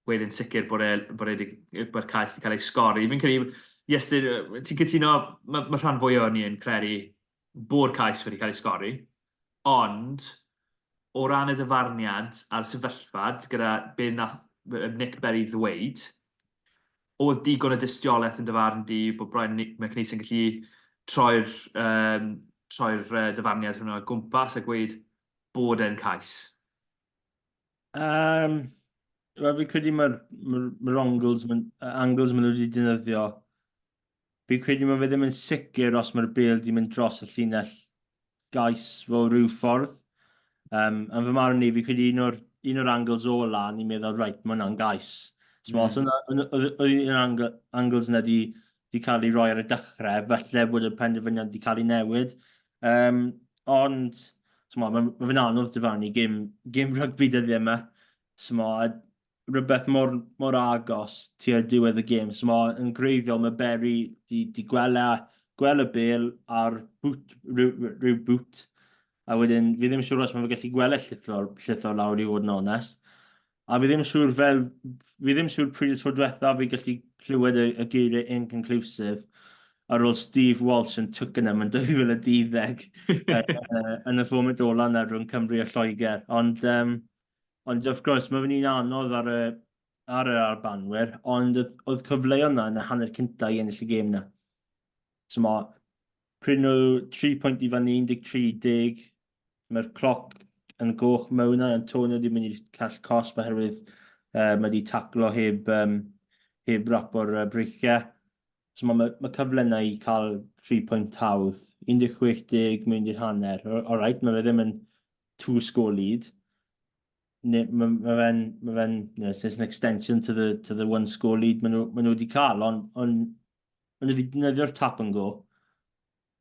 gweud yn sicr bod e, bod e, bod cais wedi cael ei sgori. Fi'n credu, yes, ti'n cytuno, mae, ma rhan fwyaf o ni yn credu bod cais wedi cael ei sgori, ond o ran y dyfarniad a'r sefyllfa gyda be nath Nic Berry ddweud, oedd digon o dystiolaeth yn dyfarn di bod Brian McNeice yn gallu troi'r um, troi'r uh, dyfarniad hwnnw o gwmpas a gweud bod e'n cais? Um, Wel, fi'n credu mae'r ma, ma angles, ma, angles maen nhw wedi defnyddio. Fi'n credu mae fe ddim yn sicr os mae'r bêl wedi mynd dros y llinell gais fel rhyw ffordd. Um, yn fy marn i, fi'n credu un o'r, un o'r angles ola, ni'n meddwl, reit, mae hwnna'n gais. So, mm. os oedd un o'r angle, angles yna di, di cael ei roi ar y dechrau, falle bod y penderfyniad wedi cael ei newid. Um, ond, so, mae ma fe'n anodd dyfarnu gêm, gêm rygbi dyddiau yma. So, ma, rhywbeth mor, mor agos tua'r diwedd y gêm. So, ma, yn greiddiol, mae Berry di, di gweld, gweld y bêl ar boot, rhyw, rhyw boot. A wedyn, fi ddim yn siŵr os mae fe gallu gweld y llithro, llithro lawr i fod yn onest. A fi ddim yn siŵr fel, fi ddim yn siŵr pryd y tro diwethaf fi gallu clywed y, y geiriau "inconclusive" ar ôl Steve Walsh yn Twickenham yn 2012 yn y foment ola yna rhwng Cymru a Lloegr. Ond, um, ond of course, mae fe'n un anodd ar y, ar yr Albanwyr, ond oedd, oedd cyfleoedd yna yn y hanner cynta i ennill y gêm yna. So mae, pryd nhw 3 pwynt i fyny 13-10, mae'r cloc yn goch mewn yna, Antonio wedi mynd i'r cell cosb oherwydd uh, mae wedi taclo heb, um, heb wrap o'r uh, breichiau. So mae, mae, mae cyfle yna i cael 3 pwynt hawdd. 16-10 mynd i'r hanner. All right, mae fe ddim yn two score lead. Mae ma fe'n, ma fe'n, you know, it's an extension to the one score lead maen nhw, ma nhw wedi cael, ond on, maen nhw wedi defnyddio'r tap and go.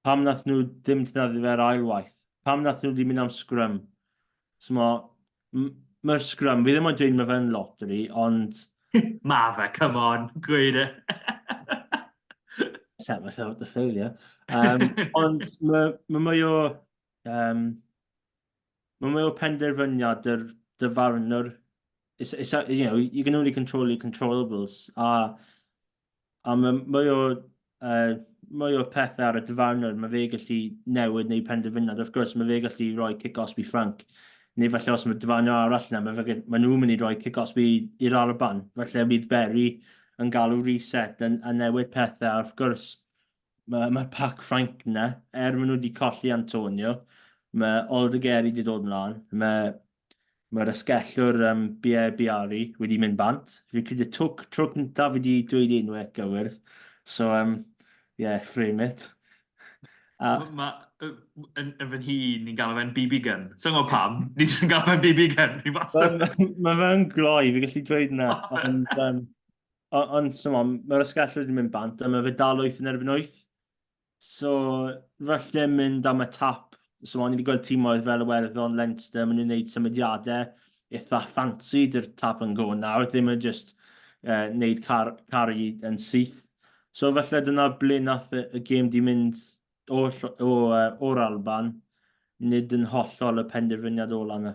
Pam nath nhw ddim defnyddio fe'r ail waith? Pam nath nhw wedi mynd am scrum? So mae'r ma scrum, fi ddim yn dweud mae fe'n lottery, ond... Ma fe, come on, gweud e. Set myself up to failure. Um, ond mae ma mwy o... Um, mae mwy o penderfyniad yr dyfarnwr. It's, you know, you can only control your controllables. A, a mae mwy o, uh, mwy o pethau ar y dyfarnwr, mae fe gallu newid neu penderfyniad. Of course, mae fe gallu rhoi cic gosb i Ffrainc. Neu falle os mae dyfarnwr arall yna, mae, fe, mae nhw'n mynd i roi cic osb i'r Alban. Falle bydd Berry yn galw reset yn, a newid pethau, a wrth gwrs, mae, mae pac Ffrainc yna, er maen nhw wedi colli Antonio, mae Aldeguer wedi dod mlaen, mae Mae'r asgellwr um, Bier Biarri wedi mynd bant. Fi'n credu tro, tro cyntaf fi wedi dweud enw e gywir. So, yeah, frame it. A... Ma, yn, yn fy nhŷ, ni'n galw fe'n BB gun. So'n gwybod pam, ni jyst yn galw fe'n BB gun. Ni wastad... Mae ma fe'n gloi, fi gallu dweud na. Ond, um, ond so, mae'r asgellwr wedi mynd bant a mae fe dal 8 yn erbyn 8. So, falle mynd am y tap. So, o'n i wedi gweld tîmoedd fel Iwerddon, Leinster, maen nhw'n gwneud symudiadau eitha ffansi dy'r tap and go nawr, ddim yn just wneud car, carry yn syth. So, falle dyna ble nath y, y gêm di mynd o, o, o'r Alban, nid yn hollol y penderfyniad ola yna.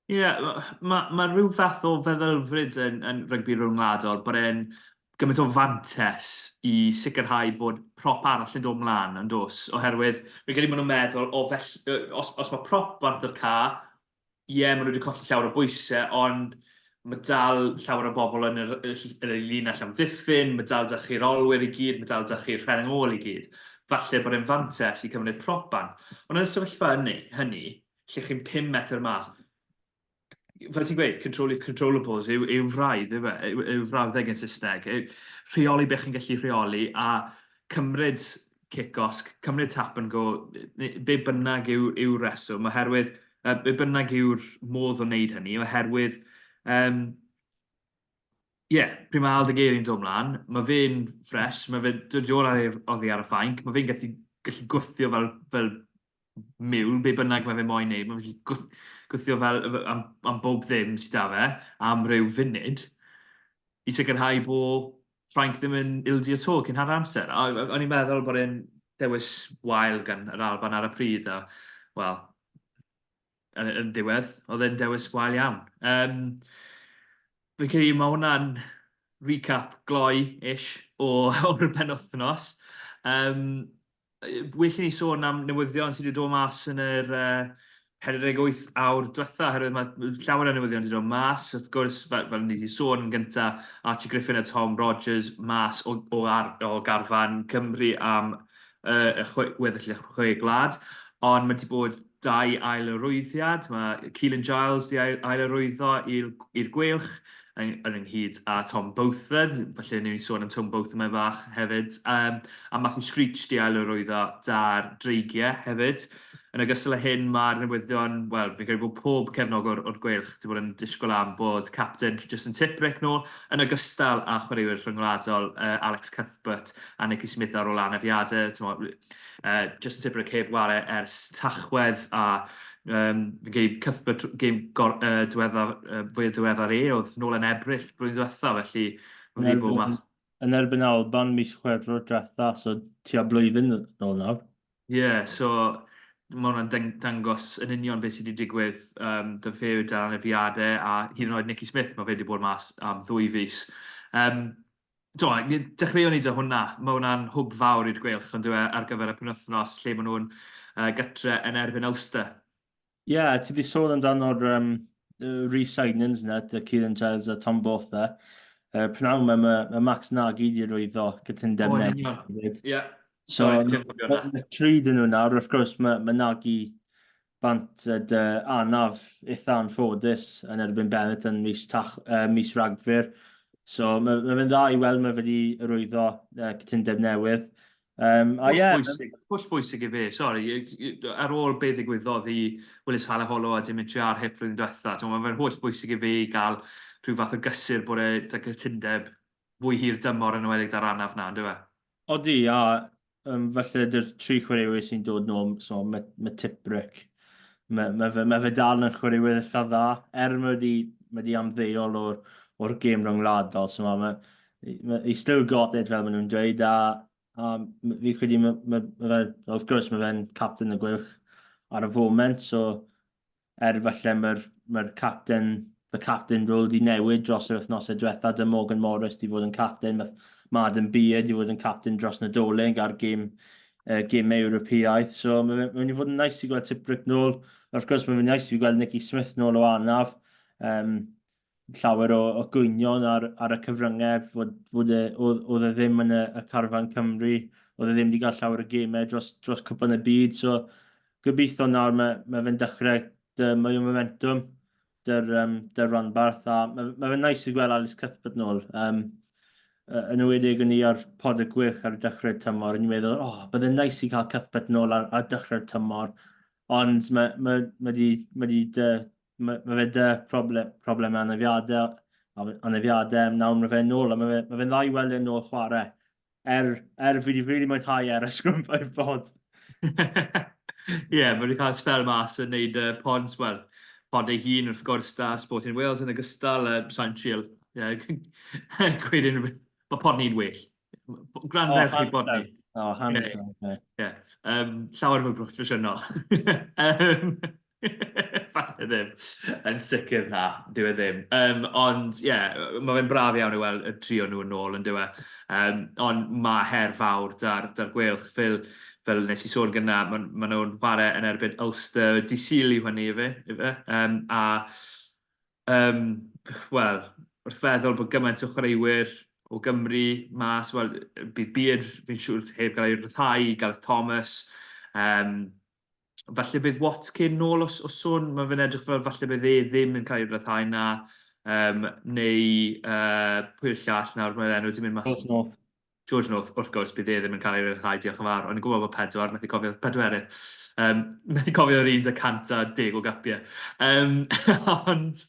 Ie, yeah, mae ma rhyw fath o feddylfryd yn, yn rygbi rhyngwladol bod e'n gymaint o fantes i sicrhau bod prop arall yn dod mlaen yn dos, oherwydd fi'n credu maen nhw'n meddwl, o felly, os, os mae prop bant o'r ca, ie, yeah, maen nhw wedi colli llawer o bwysau, ond mae dal llawer o bobl yn yr, yn yr linell amddiffyn, mae dal da chi'r olwyr i gyd, mae dal da chi'r rheng ôl i gyd. Falle bod e'n fantes i cymryd prop bant. Ond yn y sefyllfa hynny, hynny lle chi'n 5 metr mas, fel ti'n gweud, control your controllables yw, yw fraidd, yw, e, yw, yw frawddeg yn Saesneg. Rheoli beth chi'n gallu rheoli a cymryd kick-off, cymryd tap and go, be bynnag yw, yw reswm, oherwydd, uh, be bynnag yw'r modd o wneud hynny, oherwydd, um, ie, yeah, pryd mae Aldeguer dod mlaen, mae fe'n ffres, mae fe'n dod oddi ar y fainc, mae fe'n gallu, gallu gwthio fel, fel miwl, be bynnag mae fe moyn neud, mae'n gallu gwthio fel am, am bob ddim sydd da fe, am ryw funud, i sicrhau bod Ffrainc ddim yn ildio to cyn hanner amser. A o'n i'n meddwl bod e'n dewis wael gan yr Alban ar y pryd, a, wel, yn, yn diwedd, oedd e'n dewis wael iawn. Um, fi'n credu mae hwnna'n recap gloi-ish o'r penwthnos. Um, well i ni sôn am newyddion sydd wedi dod mas yn yr 48 awr diwetha, oherwydd mae llawer o newyddion wedi dod mas. Wrth gwrs, fel, fel ni wedi sôn yn gyntaf, Archie Griffin a Tom Rogers mas o, o, ar, o garfan Cymru am uh, y chwe, weddill y chwe gwlad. Ond mae wedi bod dau ail arwyddiad. Mae Keelan Giles wedi ail, ail arwyddo i'r Gweilch yn, yn ynghyd â Tom Botham, falle ni'n sôn am Tom Botham mewn fach hefyd, um, a Matthew Screech di ail arwyddo da'r Dreigiau hefyd. Yn ogystal â hyn, mae'r newyddion, wel, fi'n credu bod pob cefnogwr o'r Gweilch wedi bod yn disgwyl am bod captain Justin Tipuric nôl, yn ogystal â chwaraewyr rhyngwladol uh, Alex Cuthbert a Nicky Smith ar ôl anafiadau. Uh, Justin Tipuric heb ware ers Tachwedd a um, fi'n credu Cuthbert gêm gor, uh, diweddar, uh, fwyaf diweddar e oedd nôl yn Ebrill blwyddyn diwetha, felly mae wedi bod mas. Yn erbyn Alban mis Chwefror diwetha, so tua blwyddyn nôl nawr. Ie, yeah, so mae hwnna'n dangos yn union beth sydd wedi digwydd um, dy fe dan anafiadau a hyd yn oed Nicky Smith, mae fe wedi bod mas am ddwy fis. Um, Do, dechreuon ni 'da hwnna. Mae hwnna'n hwb fawr i'r Gweilch, ond dyw e, ar gyfer y penwythnos lle maen nhw'n uh, gytre yn erbyn Ulster. Ie, yeah, ti wedi sôn amdano'r um, re-signings yna, dy Kieran Giles a Tom Botha. Prynhawn yma, mae, mae Max Nagy wedi rwyddo cytundeb oh, newydd. Ie. So, mae tri dyn nhw nawr, wrth gwrs, mae, mae Nagy bant dy anaf eitha anffodus yn erbyn Benetton mis, tach, mis Rhagfyr. So mae, mae fe'n dda i weld mae fe wedi arwyddo cytundeb newydd. Um, a ie... Yeah, bwysig, holl bwysig i fe, sori, ar ôl be ddigwyddodd i Willis Halaholo a Dimitri Arhip flwyddyn diwetha, mae fe'n holl bwysig i fe i gael rhyw fath o gysur bod e 'da cytundeb fwy hir dymor yn enwedig 'da'r anaf 'na, on'd yw e? Odi, a um, falle dy'r tri chwaraewyr sy'n dod nôl, so mae, mae Tipuric, mae, mae, fe, mae fe dal yn chwaraewyr eitha dda, er mae wedi, mae wedi amddeol o'r, or gêm rhyngwladol, so mae, mae, mae, he still got it, fel maen nhw'n dweud, a, a fi credu, mae, mae, mae fe, of course, mae fe'n captain y Gweilch ar y foment, so er falle mae'r mae captain, the captain role di newid dros yr wythnosau diwetha, dy Morgan Morris di fod yn captain, mae Adam Beard di fod yn captain dros Nadolig a'r gêm gemau Ewropeaidd. So mae'n mynd i fod yn nice i gweld Tipuric nôl. Wrth gwrs, mae'n nice i gweld Nicky Smith nôl o anaf. Um, llawer o, o gwynion ar, ar y cyfryngau fod, fod e, oedd, oedd e ddim yn y, y carfan Cymru, oedd e ddim wedi cael llawer o gemau dros, dros cwpan y byd, so gobeithio nawr mae, mae fe'n dechrau dy mwy o momentum dy'r, um, dy'r ranbarth, a mae, mae fe'n nice i gweld Alice Cuthbert nôl. Um, yn enwedig o'n i ar pod y gwych ar dechrau'r tymor, o'n i'n meddwl, oh, byddai'n nice i cael Cuthbert nôl ar, ar dechrau'r tymor, ond mae, mae, mae di, mae di dy, mae, mae fe dy problem, problemau anafiadau, anafiadau, nawr mae fe'n nôl, a mae fe'n mae fe dda i weld e'n nôl chwarae. Er, er fi wedi really mwynhau e ar y Scrum 5 pod. Ie, yeah, mae wedi cael spel mas yn neud uh, pods, wel, pod ei hun wrth gwrs da Sporting Wales yn ogystal, uh, sa'n trial, yeah, gweud unrhyw, mae pod ni'n well. Gwrandewch oh, i pod ni. Oh, hands down. Ie, yeah. um, llawer fwy proffesiynol. um, Falle ddim. Yn sicr na, dyw e ddim. Um, ond ie, yeah, mae fe'n braf iawn i weld y trio nhw yn ôl yn dyw e. Um, ond mae her fawr da'r, da Gweilch, fel, fel nes i sôn gyna, maen ma nhw'n chwarae yn erbyn Ulster, di Sul yw hynny ife, ife? Um, a um, wel, wrth feddwl bod gymaint o chwaraewyr o Gymru mas, wel, bydd Beard, fi'n siŵr, heb gael ei ryddhau, Gareth Thomas, um, Falle bydd Watkin nôl os, os sôn, mae fe'n edrych fel falle bydd e ddim yn cael ei ryddhau na, um, neu uh, pwy yw'r llall nawr, mae'r enw wedi mynd mas. George North. George North, wrth gwrs, bydd e ddim yn cael ei ryddhau, diolch yn fawr. O'n i'n gwybod bod pedwar, methu cofio pedwerydd. Um, methu cofio'r un da cant a deg o gapiau. Um, ond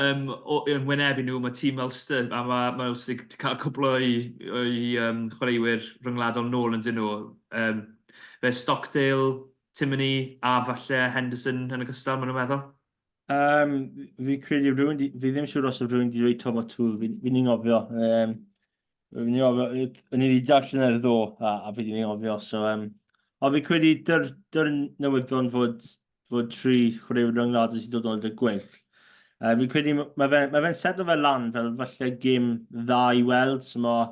um, o, yn wynebu nhw, mae tîm Ulster, a mae, mae Ulster wedi cael cwbl o'i, o'i um, chwaraewyr rhyngwladol nôl yn dyn nhw. Um, Fe Stockdale, Timoney a falle Henderson yn ogystal, maen nhw'n meddwl? Um, fi credu rhywun, fi ddim siŵr os oedd rhywun wedi rhoi Tom O'Toole, fi, fi'n ngofio. Um, fi'n ngofio, o'n i wedi darllen ar ddo a, a fi wedi ngofio, so... Um, ond fi credu dy'r dyr newyddion fod, fod tri chwaraewyr rhyngwladol sy'n dod nôl i'r gwyll. Uh, fi'n credu mae fe'n ma fe setlo fe lan fel falle gêm dda i weld, so mae,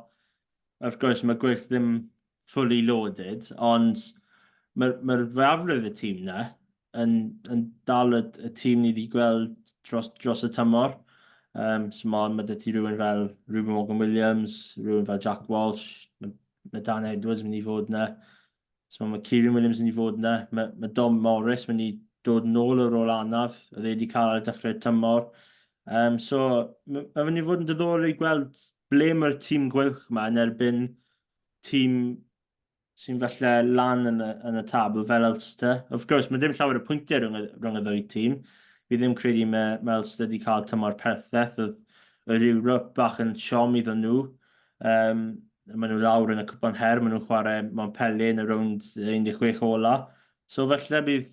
wrth gwrs, mae gwyll ddim fully loaded, ond mae'r mae fwyafrif y tîm na yn, yn dal y, y tîm ni wedi gweld dros, dros y tymor. Um, so mae, mae dy ti rhywun fel Ruben Morgan Williams, rhywun fel Jack Walsh, mae, mae Dan Edwards mynd i fod yna. So mae Kieran Williams mynd i fod yna. Mae, mae Dom Morris mynd i dod nôl o'r ôl anaf, oedd e wedi cael ar y dechrau'r tymor. Um, so, mae mynd i fod yn diddorol i gweld ble mae'r tîm gweilch yma yn erbyn tîm sy'n falle lan yn y, yn y tabl fel Ulster. Of course, mae ddim llawer o pwyntiau rhwng y, rhwng y ddwy tîm. Fi ddim credu mae, mae Ulster wedi cael tymor perffaith. Oedd yr Ewrop bach yn siom iddyn nhw. Um, maen nhw lawr yn y cwpan her, maen nhw'n chwarae Montpellier yn y rownd 16 ola. So falle bydd,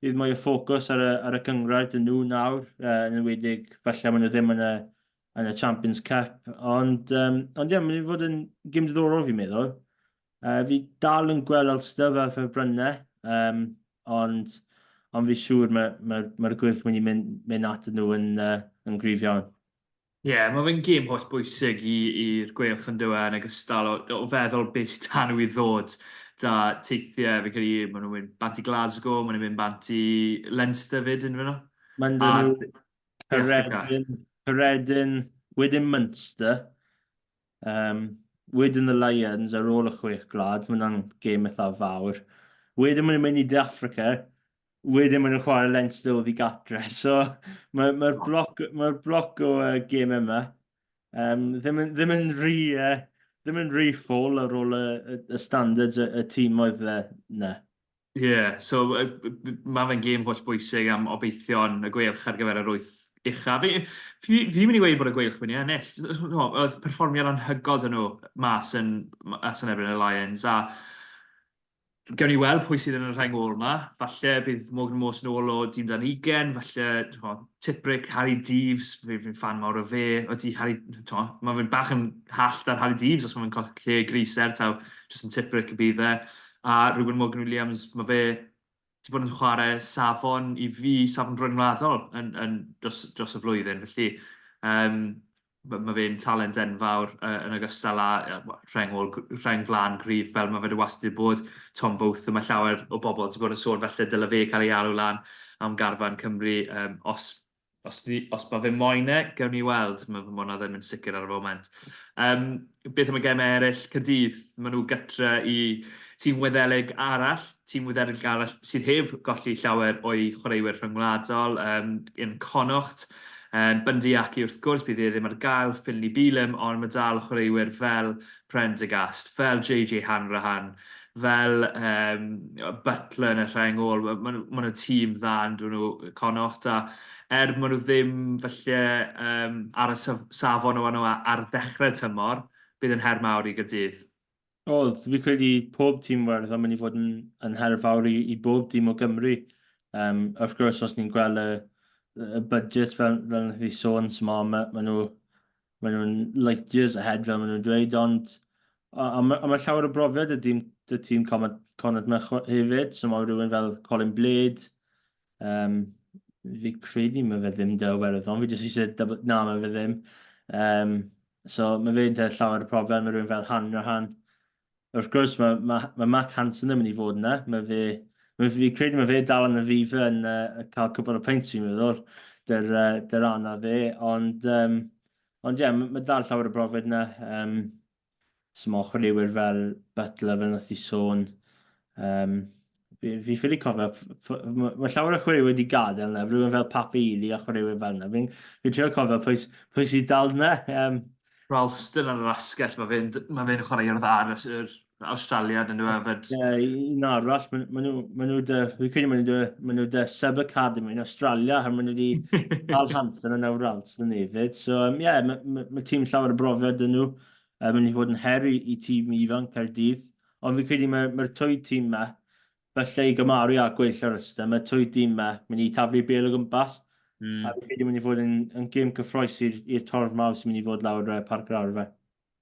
bydd mwy o ffocws ar y, ar y cynghrair dyn nhw nawr, uh, yn enwedig falle maen nhw ddim yn y, yn y Champions Cup. Ond, um, ond ie, mae'n fod yn gym diddorol fi'n meddwl. Uh, fi dal yn gweld Ulster fel ffefrynnau, um, ond, ond fi siŵr mae'r mae, mae, mae gwyll mynd i mynd, mynd at nhw yn, uh, yn gryf iawn. Ie, yeah, mae fe'n gêm holl bwysig i'r Gweilch yn dywe yn ogystal o, o feddwl beth sydd dan nhw i ddod da teithiau. Fi'n credu maen nhw'n mynd bant i Glasgow, maen nhw'n mynd bant i Leinster fyd, yn nhw. Maen nhw Caeredin, Caeredin, wedyn Munster, um, wedyn the Lions ar ôl y chwech gwlad, mae hwnna'n gêm eitha fawr. Wedyn maen nhw'n mynd i De Africa, wedyn maen nhw'n chwarae Leinster oddi gatre. So mae'r mae bloc, mae bloc o uh, gêm yma um, ddim, yn, ddim yn rhy, uh, ddim yn rhy ffôl ar ôl y, y, y standards y, y tîm oedd uh, na. Ie, yeah, so mae fe'n gêm holl bwysig am obeithion y Gweilch ar gyfer yr wyth ucha. Fi, fi, fi'n mynd i weud bod y Gweilch mynd i ennill. Oedd perfformiad anhygoel dyn nhw mas yn, mas yn erbyn y Lions, a gawn ni weld pwy sydd yn y rheng ôl yma. Falle bydd Morgan Morse nôl o dîm dan ugen, falle Tipuric, Harri Deaves, fi'n fi fan mawr o fe, ydy Harri, mae fe'n bach yn hallt ar Harri Deaves os mae'n colli lle Griser, taw jyst yn Tipuric y bydd e. A Reuben Morgan Williams, mae fe wedi bod yn chwarae safon i fi, safon rhyngwladol yn, yn dros, dros y flwyddyn. Felly, um, Mae fe'n talent enfawr yn ogystal â rheng, ôl, rheng flaen gryf fel mae fe wedi wastad bod. Tom Both, mae llawer o bobl wedi bod yn sôn felly dyle fe cael ei alw lan am garfan Cymru os, os, os mae fe moyn e, gewn ni weld. Mae ma hwnna ddim yn sicr ar y foment. Beth am y gemau eraill? Caerdydd, maen nhw gytre i tîm Wyddelig arall, tîm Wyddelig arall sydd heb golli llawer o'i chwaraewyr rhyngwladol, yn Connacht. Bundee Aki wrth gwrs, bydd e ddim ar gael, Finlay Bealham, ond mae dal chwaraewyr fel Prendergast, fel JJ Hanrahan, fel Butler yn y rheng ôl. Maen nhw, ma nhw tîm dda yn dyn nhw Connacht, a er maen nhw ddim falle ar y safon o nhw ar ddechrau tymor, bydd yn her mawr i Gaerdydd. Oedd, fi credu pob tîm Iwerddon mynd i fod yn, yn her fawr i, i bob tîm o Gymru. Wrth gwrs, os ni'n gweld y, y budget fel, fel wnaeth i sôn, so ma, ma, ma nhw, ma nhw'n light years ahead fel maen nhw'n dweud, ond a, a, ma, a mae llawer o brofiad y dîm, y tîm Connacht, Connacht yma hefyd, so mae rhywun fel Colin Blade, fi credu mae fe ddim 'da Iwerddon, fi jyst eisiau double... Na, mae fe ddim. So mae fe'n 'da llawer o brofiad, mae rhywun fel Hanrahan. Wrth gwrs, mae, mae, mae Mack Hansen ddim yn mynd i fod yna. Mae fe, mae, fi credu mae fe dal yn y FIFA yn cael cwpl o peints fi'n meddwl, dy'r, dy'r anna fe. Ond, ond ie, yeah, mae, mae dal llawer o brofiad yna. So mae chwaraewyr fel Butler, fel nath i sôn. Fi, fi ffili cofio, mae ma llawer o chwaraewyr wedi gadael yna, rhywun fel Pape Ely a chwaraewyr fel yna. Fi'n fi trio cofio pwy, pwy sydd dal yna. Ralston ar yr asgell, mae fe'n ma fe chwaraewr dda ar yr Australiad yn dweud hefyd. Ie, un arall, maen ma nhw, ma nhw dy, fi'n credu maen nhw dy, ma nhw dy sub-academy yn Australia, a maen nhw wedi cael Hansen yn awr Ralston hefyd. So, ie, yeah, mae ma, ma tîm llawer o brofiad yn nhw. Mae'n mynd i fod yn her i, i tîm ifanc Caerdydd. Ond fi'n credu mae'r mae twy tîm yma, falle i gymaru â gweill yr ystod, mae twy tîm yma mynd i taflu bel o gwmpas. A fi'n credu mynd i fod yn, yn gêm cyffroes i'r torf mawr sy'n mynd i fod lawr Parc yr Arfau.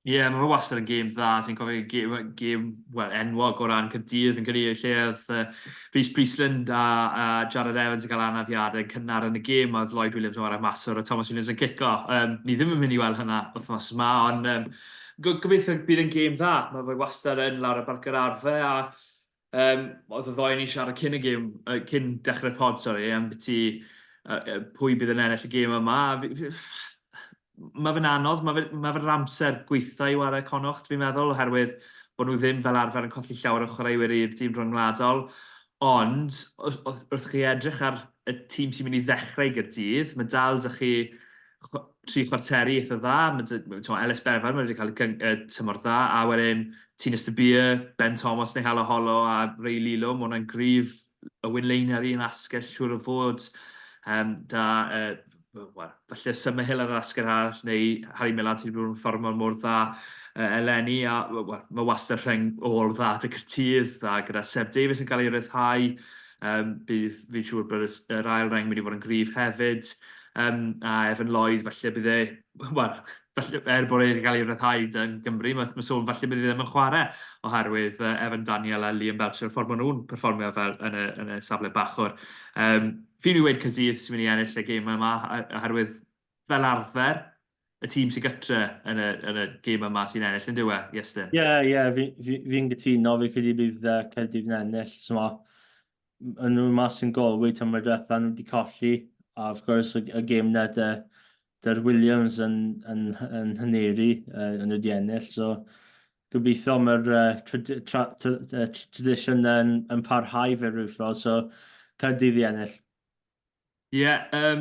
Ie, yeah, mae fe wastad yn gêm dda. Fi'n cofio gêm, gêm well, enwog o ran Caerdydd, fi'n credu lle oedd Rhys Priestland a, a Jared Evans yn cael anafiadau cynnar yn y gêm, a oedd Lloyd Williams yn chwarae maswr a Thomas Williams yn cico. Ni ddim yn mynd i weld hynna wythnos yma, ond gobeithio bydd yn gêm dda. Mae fe wastad yn lawr ar Barc yr Arfau, a oedd y ddoi ni siarad cyn y gêm, cyn dechrau'r pod, sori, am biti pwy bydd yn ennill y gêm yma. Mae fe'n anodd, mae fe'n ma fe amser gweitha i wario Connacht, fi'n meddwl, oherwydd bod nhw ddim fel arfer yn colli llawer o chwaraewyr i'r dîm rhyngwladol. Ond, wrth chi edrych ar y tîm sy'n mynd i ddechrau i Gaerdydd, mae dal 'da chi tri chwarteri eitha dda. Mae dy, Ellis Bevan mae wedi cael tymor dda, a wedyn Tinus de Beer, Ben Thomas neu Halo Holo a Ray Lilo, mae hwnna'n gryf. Owen Lane ar un asgell, siŵr o fod. Da, well, falle Summerhill ar yr asgell arall, neu Harry Millard sydd wedi bod yn fformio mor dda eleni, a well, mae wastad rheng ôl dda dy Caerdydd, a gyda Seb Davies yn cael ei ryddhau, bydd fi'n siŵr bod yr ail reng mynd i fod yn gryf hefyd. A Evan Lloyd, falle bydd e, wel, falle, er bod e wedi cael ei ryddhau yn Gymru, mae, mae sôn falle bydd e ddim yn chwarae oherwydd Evan Daniel a Liam Belcher, y ffordd maen nhw'n perfformio fel yn y, yn y safle bachwr. Fi'n mynd i weud Caerdydd sy'n mynd i ennill y gêm yma, oherwydd fel arfer, y tîm sy'n gytre yn y, yn y gêm yma sy'n ennill, yn dyw e, Iestyn? Ie, yeah, ie, yeah, fi'n fi, fi, fi gytuno, fi'n credu bydd Caerdydd yn ennill. So, ma, yn nhw mas yn Galway tymor diwetha, nhw wedi colli, a of course y, y gêm na dy, dy'r Williams yn, yn, yn Haneri, yn nhw wedi ennill, so gobeithio mae'r tra, tra, tra, tradition yn, yn parhau fe rhyw ffordd, so Caerdydd i ennill. Ie, yeah,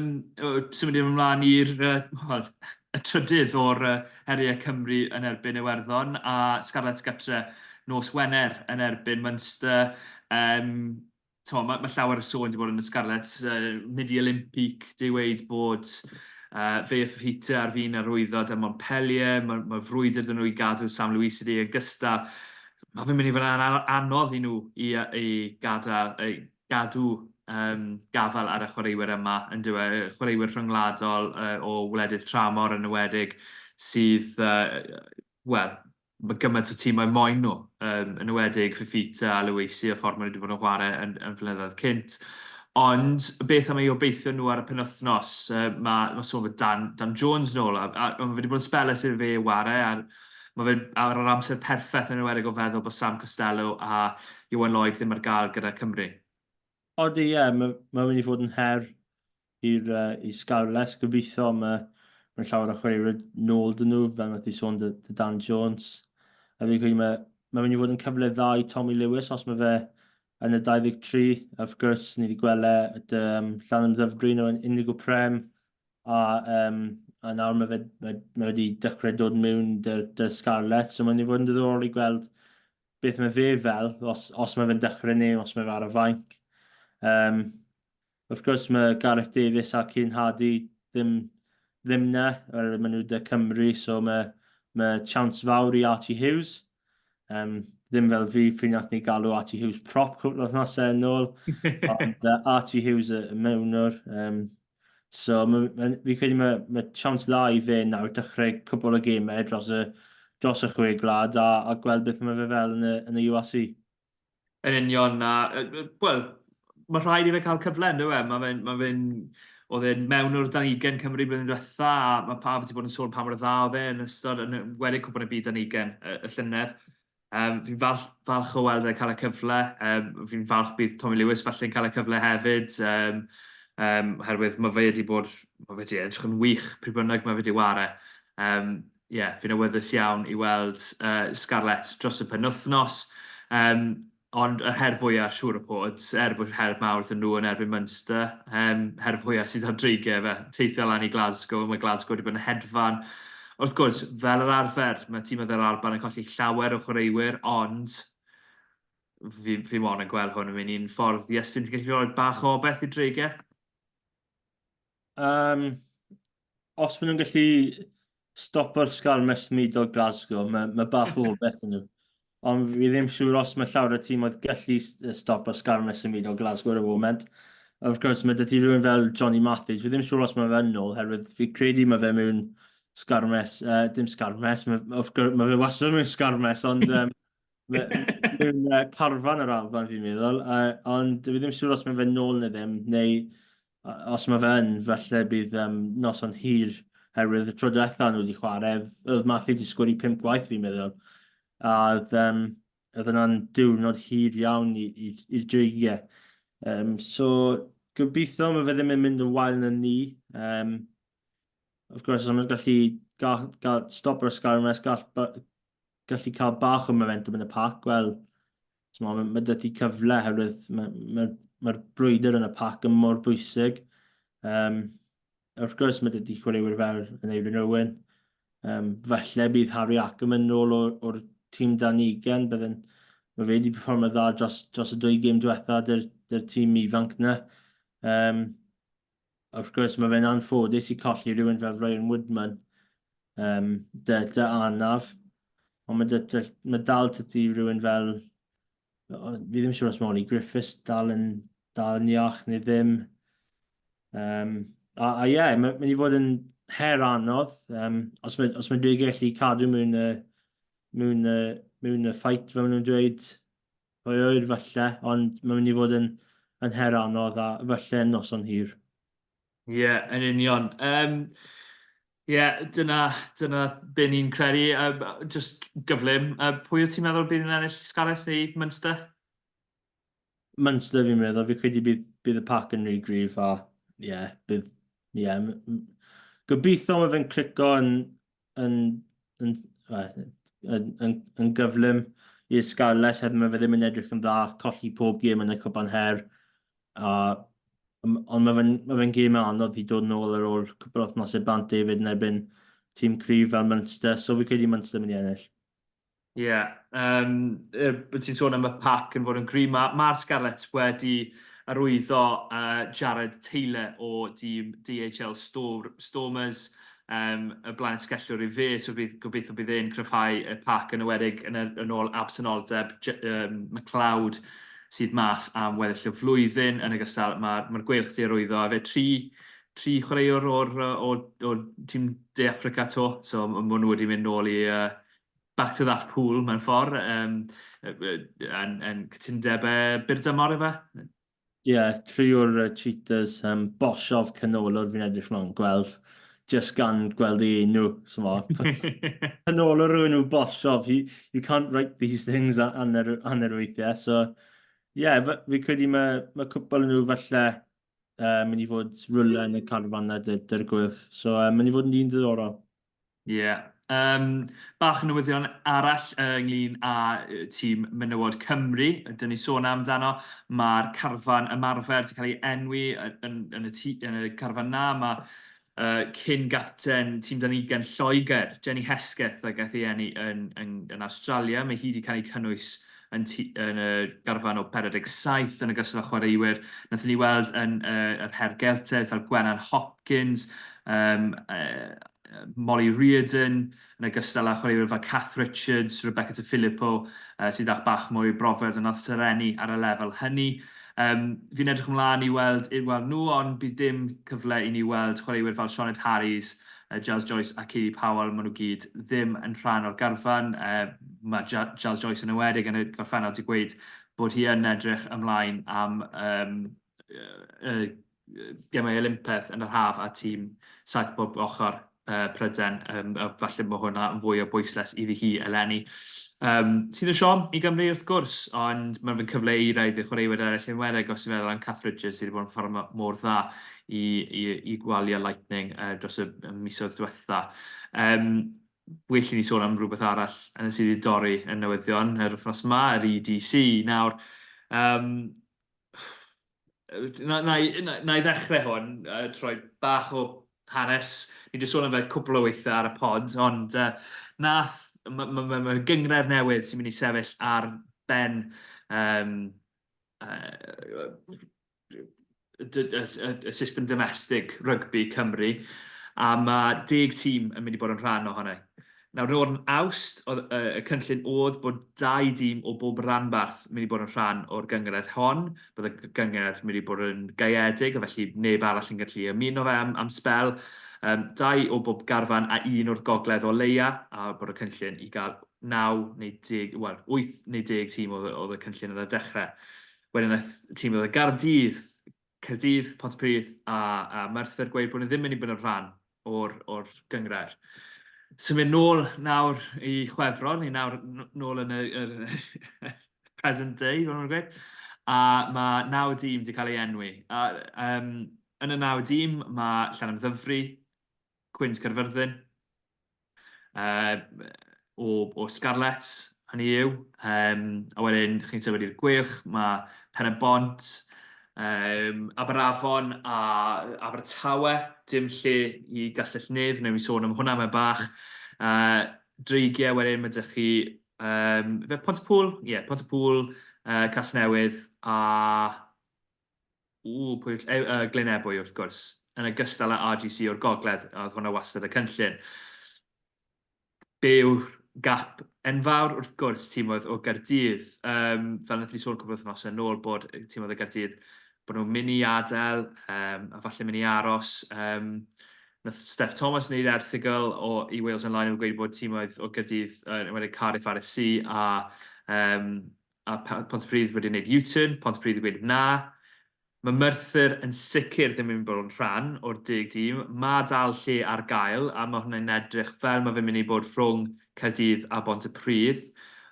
symud ymlaen i'r well, y trydydd o'r heriau Cymru yn erbyn Iwerddon a Scarlets gytre nos Wener yn erbyn Munster. Mae, mae llawer o sôn wedi bod yn y Scarlets, mynd i Olympic, di weud bod fe a Fifita ar fin arwyddo da Montpellier, mae, mae frwydr dyn nhw i gadw Sam Louis i ogystal. Mae fe'n mynd i fod yn anodd i nhw i, i gadael, i gadw gafael ar y chwaraewyr yma, yn dyw e, chwaraewyr rhyngwladol o wledydd tramor yn enwedig sydd, wel, mae gymaint o tîmau moyn nhw, yn enwedig Fifita a Louesi, y ffordd maen nhw wedi bod yn chwarae yn, yn flynyddoedd cynt. Ond beth am ei obeithio nhw ar y penwythnos? Mae ma sôn fod Dan, Dan Jones nôl, a, a, a mae fe wedi bod yn sbel ers iddo fe ware, a mae fe ar yr amser perffaith yn enwedig o feddwl bod Sam Costello a Iwan Lloyd ddim ar gael gyda Cymru. Odi, ie, yeah, mae ma mynd i fod yn her i'r uh, i Scarlets. Gobeithio mae, mae llawer o chwaraewyr nôl dyn nhw, fel nath i sôn dy, dy Dan Jones. A fi'n credu mae, mae mynd i fod yn cyfle dda i Tommy Lewis os mae fe yn y 23. Wrth gwrs, ni wedi gweld e dy, um, Llanymddyfri nhw yn Indigo Prem, a, um, a nawr mae fe, mae, mae wedi dechrau dod mewn dy, dy Scarlets, so mae'n mynd i fod yn ddiddorol i gweld beth mae fe fel, os, os mae fe'n dechrau neu os mae fe ar y fainc. Um, Wrth gwrs mae Gareth Davies a Cian Hardy ddim, ddim na, oherwydd maen nhw 'da Cymru, so mae, mae chance fawr i Archie Hughes. Um, ddim fel fi, pryd nath ni galw Archie Hughes prop cwpl o wythnosau yn ôl, ond uh, Archie Hughes y, y mewnwr. Um, so ma, ma, fi credu mae, mae chance dda i fe nawr dechrau cwpl o gemau dros y, dros y chwe gwlad a, a gweld beth mae fe fel yn y, yn y URC. Yn union, a wel, mae rhaid i fe cael cyfle, yn dyw e? Mae fe'n, mae fe'n, oedd e'n mewn o'r dan ugain Cymru blwyddyn diwetha, a mae pawb wedi bod yn sôn pa mor dda oedd e yn ystod, yn wedi Cwpan y Byd dan ugain y, y llynedd. Um, fi'n falch, falch o weld e'n cael y cyfle. Um, fi'n falch bydd Tommy Lewis falle'n cael y cyfle hefyd. Um, um, oherwydd mae fe wedi bod, mae fe wedi edrych yn wych pryd bynnag mae fe wedi ware. Um, ie, fi'n awyddus iawn i weld uh, Scarlets dros y penwythnos. Um, ond yr her fwyaf, siŵr o fod, er bod her mawr iddyn nhw yn erbyn Munster, um, her fwyaf sydd ar dreigiau fe, teithio lan i Glasgow, mae Glasgow wedi bod yn hedfan. Wrth gwrs, fel yr arfer, mae tîm yr Alban yn colli llawer o chwaraewyr, ond fi, fi mon yn gweld hwn yn mynd i'n ffordd. Iestyn, ti'n gallu rhoi bach o beth i dreigiau? Um, os maen nhw'n gallu stopo'r sgarmes symudol Glasgow, mae, mae bach o beth yn nhw. Ond fi ddim siŵr os mae llawer o tîm oedd gallu stopo'r sgarmes symudol Glasgow ar y foment. Of course, mae dy ti rhywun fel Johnny Matthews. Fi ddim siŵr os mae fe yn ôl, herwydd fi credu mae fe mewn sgarmes, uh, dim sgarmes, mae, of course, mae fe wastad mewn sgarmes, ond um, mewn uh, carfan yr Alban fi'n meddwl, uh, ond fi ddim siŵr os mae fe nôl neu ddim, neu os mae fe yn, falle bydd um, noson hir, herwydd y tro diwetha nhw wedi chwarae, oedd Matthew wedi sgwri pump gwaith fi'n meddwl, a oedd, um, oedd yna'n diwrnod hir iawn i'r dreigiau. Um, so, gobeithio mae fe ddim yn mynd yn wael na ni. Um, of course, os mae'n gallu gael, gael stop o'r sgarmes, gall, gallu cael bach o momentum yn y pac, wel, mae, mae dy ti cyfle herwydd mae'r mae, mae brwydr yn y pac yn mor bwysig. Um, wrth gwrs, mae dy ti chwaraewyr fel yn Eirin Owen. Um, falle bydd Harry Ackerman nôl o'r, or tîm dan ugen, bydden, mae fe wedi performio dda dros, dros y dwy gêm diwetha dy'r, dy'r tîm ifanc na. Um, Wrth gwrs, mae fe'n anffodus i colli rhywun fel Ryan Woodman, um, dy, dy anaf, ond mae, dy, dy, mae dal tydi rhywun fel, fi ddim siŵr os mae Ollie Griffiths dal yn, dal yn iach neu ddim. Um, a, a ie, yeah, mae'n mynd i fod yn her anodd. Um, os mae, os mae Dreigiau gallu cadw mewn y, mewn y, mewn y fight, fel maen nhw'n dweud, Pwy ŵyr falle, ond mae'n mynd i fod yn, yn her anodd a falle yn noson hir. Ie, yeah, yn union. Um, yeah, dyna, dyna be ni'n credu. Um, just gyflym, uh, pwy wyt ti'n meddwl bydd yn ennill Scarlets neu Munster? Munster fi'n meddwl, fi credu bydd, bydd y pac yn rhy gryf a ie, yeah, bydd, ie. Yeah, gobeithio mae fe'n clico yn, yn, yn, yn, yn, yn gyflym i'r Scarlets, hefyd mae fe ddim yn edrych yn dda, colli pob gêm yn y Cwpan Her. A, ond mae fe'n ma fe gêm anodd i dod nôl ar ôl cwpl o wythnosau bant David yn erbyn tîm cryf fel Munster, so fi credu Munster mynd i ennill. Ie, yeah, um, ti'n sôn am y pac yn fod yn gryf. Mae'r ma Scarlets wedi arwyddo uh, Jared Taylor o dîm DHL Stormers, um, y blaen sgellwr i fe, so bydd, gobeithio bydd e'n cryfhau y pac yn ewedig yn, yn ôl absenoldeb um, McLeod sydd mas am weddill y flwyddyn. Yn ogystal, mae'r ma Gweilch wedi arwyddo a fe tri, tri chwaraewr o'r, o'r, o'r tîm De Affrica to, so maen nhw wedi mynd nôl i, uh, back to that pool mewn ffordd, um, yn, yn cytundeb uh, byr dymor efe? Ie, yeah, tri o'r Cheetahs, Boshoff canolwr fi'n edrych mlaen gweld, just gan gweld ei enw, so mo. Canolwr o'r enw Boshoff, you can't write these things hanner, hanner weithiau, so ie, yeah, fi credu mae ma cwpl nhw falle mynd i fod rhywle yn y carfan na dy'r Gweilch, so mynd i fod yn un diddorol. Ie. Yeah. Bach o newyddion arall ynglyn â tîm menywod Cymru, dyn ni sôn amdano. Mae'r carfan ymarfer wedi cael ei enwi yn, yn, y, tî, yn y carfan na. Mae cyn gapten tîm dan ugain Lloegr, Jenny Hesketh, a gaeth ei eni yn, yn, yn Australia. Mae hi wedi cael ei cynnwys yn, yn y garfan o 47 yn ogystal â chwaraewyr. Nathon ni weld yn yr Her Geltaidd fel Gwenan Hopkins, Molly Reardon, yn ogystal â chwaraewyr fel Kath Richards, Rebecca De Filippo, sydd â bach mwy o brofiad yn nath serenu ar y lefel hynny. Fi'n edrych ymlaen i weld, i weld nhw, ond bydd dim cyfle i ni weld chwaraewyr fel Sioned Harries, Jazz Joyce a Katie Powell, maen nhw gyd ddim yn rhan o'r garfan. Mae Jazz Joyce yn enwedig yn y gorffennol wedi gweud bod hi yn edrych ymlaen am uh, Gemau Olympaidd yn yr haf a tîm saith bob ochr Prydain, a falle bod hwnna yn fwy o bwyslais iddi hi eleni. Sydd yn siom i Gymru wrth gwrs, ond mae'n fy cyfle i raid i chwaraewyr eraill yn enwedig os ti'n meddwl am Kath Richards sydd wedi bod yn ffordd mor dda i, i, i Gwalia Lightning dros y misoedd diwetha. Well i ni sôn am rhywbeth arall yn sydd wedi dorri yn newyddion yr wythnos yma, yr EDC. Nawr, na, na, na, na i ddechrau hwn, troi bach o hanes. Ni wedi sôn am fe cwpl o weithiau ar y pod, ond nath, mae ma, ma, ma gynghrair newydd sy'n mynd i sefyll ar ben y, y, y, y system domestig rygbi Cymru, a mae 10 tîm yn mynd i bod yn rhan ohono. Nawr, nôl yn Awst, oedd y, y cynllun oedd bod dau dîm o bob ranbarth mynd i bod yn rhan o'r gynghrair hon. Bydd y gynghrair mynd i bod yn gaeedig, a felly neb arall yn gallu ymuno fe am, am sbel. Dau o bob garfan a un o'r gogledd o leia, a bod y cynllun i gael 9 neu 10, wel, 8 neu 10 tîm oedd, oedd y cynllun ar y dechrau. Wedyn nath tîm oedd y Gaerdydd, Caerdydd, Pontypridd a, a Merthyr gweud bod nhw ddim yn mynd i bod yn rhan o'r, or gynghrair. Symud nôl nawr i Chwefror, ni nawr nôl yn y, y present day, fel nhw'n gweud, a mae naw dîm wedi cael ei enwi. A, um, yn y naw dîm mae Llanymddyfri, Cwins Caerfyrddin, o, o Scarlets, hynny yw. A wedyn chi'n symud i'r Gweilch, mae Pen-y-bont, Aberafon a Abertawe, dim lle i Gastell Nedd, wnawn ni sôn am hwnna mewn bach. Dreigiau wedyn, mae 'da chi fe Pontypŵl? Ie, yeah, Pontypŵl, Casnewydd a Ww, pwy ell-, Glyn Ebwy wrth gwrs, yn ogystal â RGC o'r gogledd, a oedd hwnna wastad y cynllun. Be yw'r gap enfawr? Wrth gwrs, timoedd o Gaerdydd. Fel wnaethon ni sôn cwpl o wythnosau yn ôl bod timoedd o Gaerdydd, bod nhw'n mynd i adael, a falle mynd i aros. Nath Steff Thomas wneud erthygl o, i Wales Online yn gweud bod timoedd o Gaerdydd, yn enwedig Cardiff RSC a a Pontypridd wedi wneud U-turn, Pontypridd wedi gweud na. Mae Merthyr yn sicr ddim yn mynd bod yn rhan o'r deg dîm. Mae dal lle ar gael, a mae hwnna'n edrych fel mae fe'n mynd i bod rhwng Caerdydd a Bontypridd,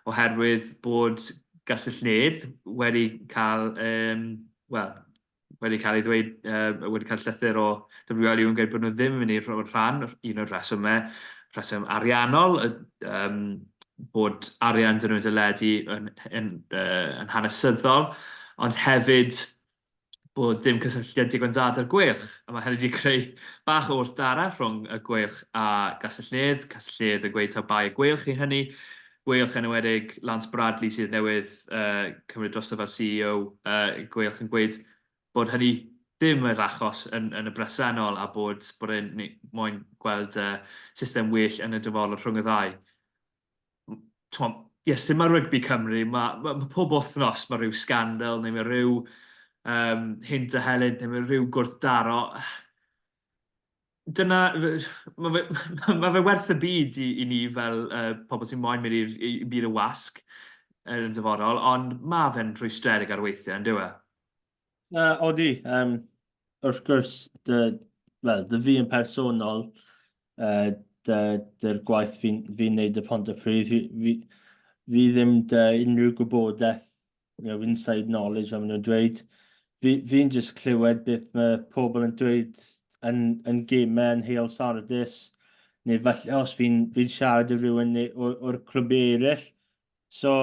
oherwydd bod Gastell Nedd wedi cael, wel, wedi cael ei ddweud, wedi cael llythyr o WRU yn gweud bod nhw ddim yn mynd i rhoi rhan, un o'r rhesymau, rheswm ariannol, bod arian dyn nhw'n dyledu yn, yn, yn hanesyddol, ond hefyd bod dim cysylltiad digon da 'da'r Gweilch, a mae hynny wedi creu bach o wrthdaro rhwng y Gweilch a Gastell Nedd, Castell Nedd yn gweud taw bai y Gweilch i hynny, Gweilch yn enwedig Lance Bradley sydd newydd cymryd drosto fel CEO Gweilch yn gweud bod hynny ddim yr achos yn, yn y bresennol a bod, bod e'n moyn gweld system well yn y dyfodol rhwng y ddau. T'mo, yes, mae rygbi Cymru, mae, mae, mae pob wythnos mae rhyw scandal neu mae rhyw hint a helynt neu mae rhyw gwrthdaro. Dyna, mae fe, ma fe werth y byd i, i ni fel pobl sy'n moyn mynd i'r i byd y wasg yn y dyfodol, ond mae fe'n rhwystredig ar weithiau, yn dyw e? Na, odi. Um, wrth gwrs, dy, well, dy fi yn personol, uh, dy, dy'r gwaith fi'n fi wneud y Pontypridd, fi, fi, fi ddim dy unrhyw gwybodaeth, you know, inside knowledge, fel maen nhw'n dweud. Fi'n fi just clywed beth mae pobl yn dweud yn, yn gemau yn Heol Sardis, neu falle os fi'n fi siarad i rhywun o'r, or clwbiau eraill. So,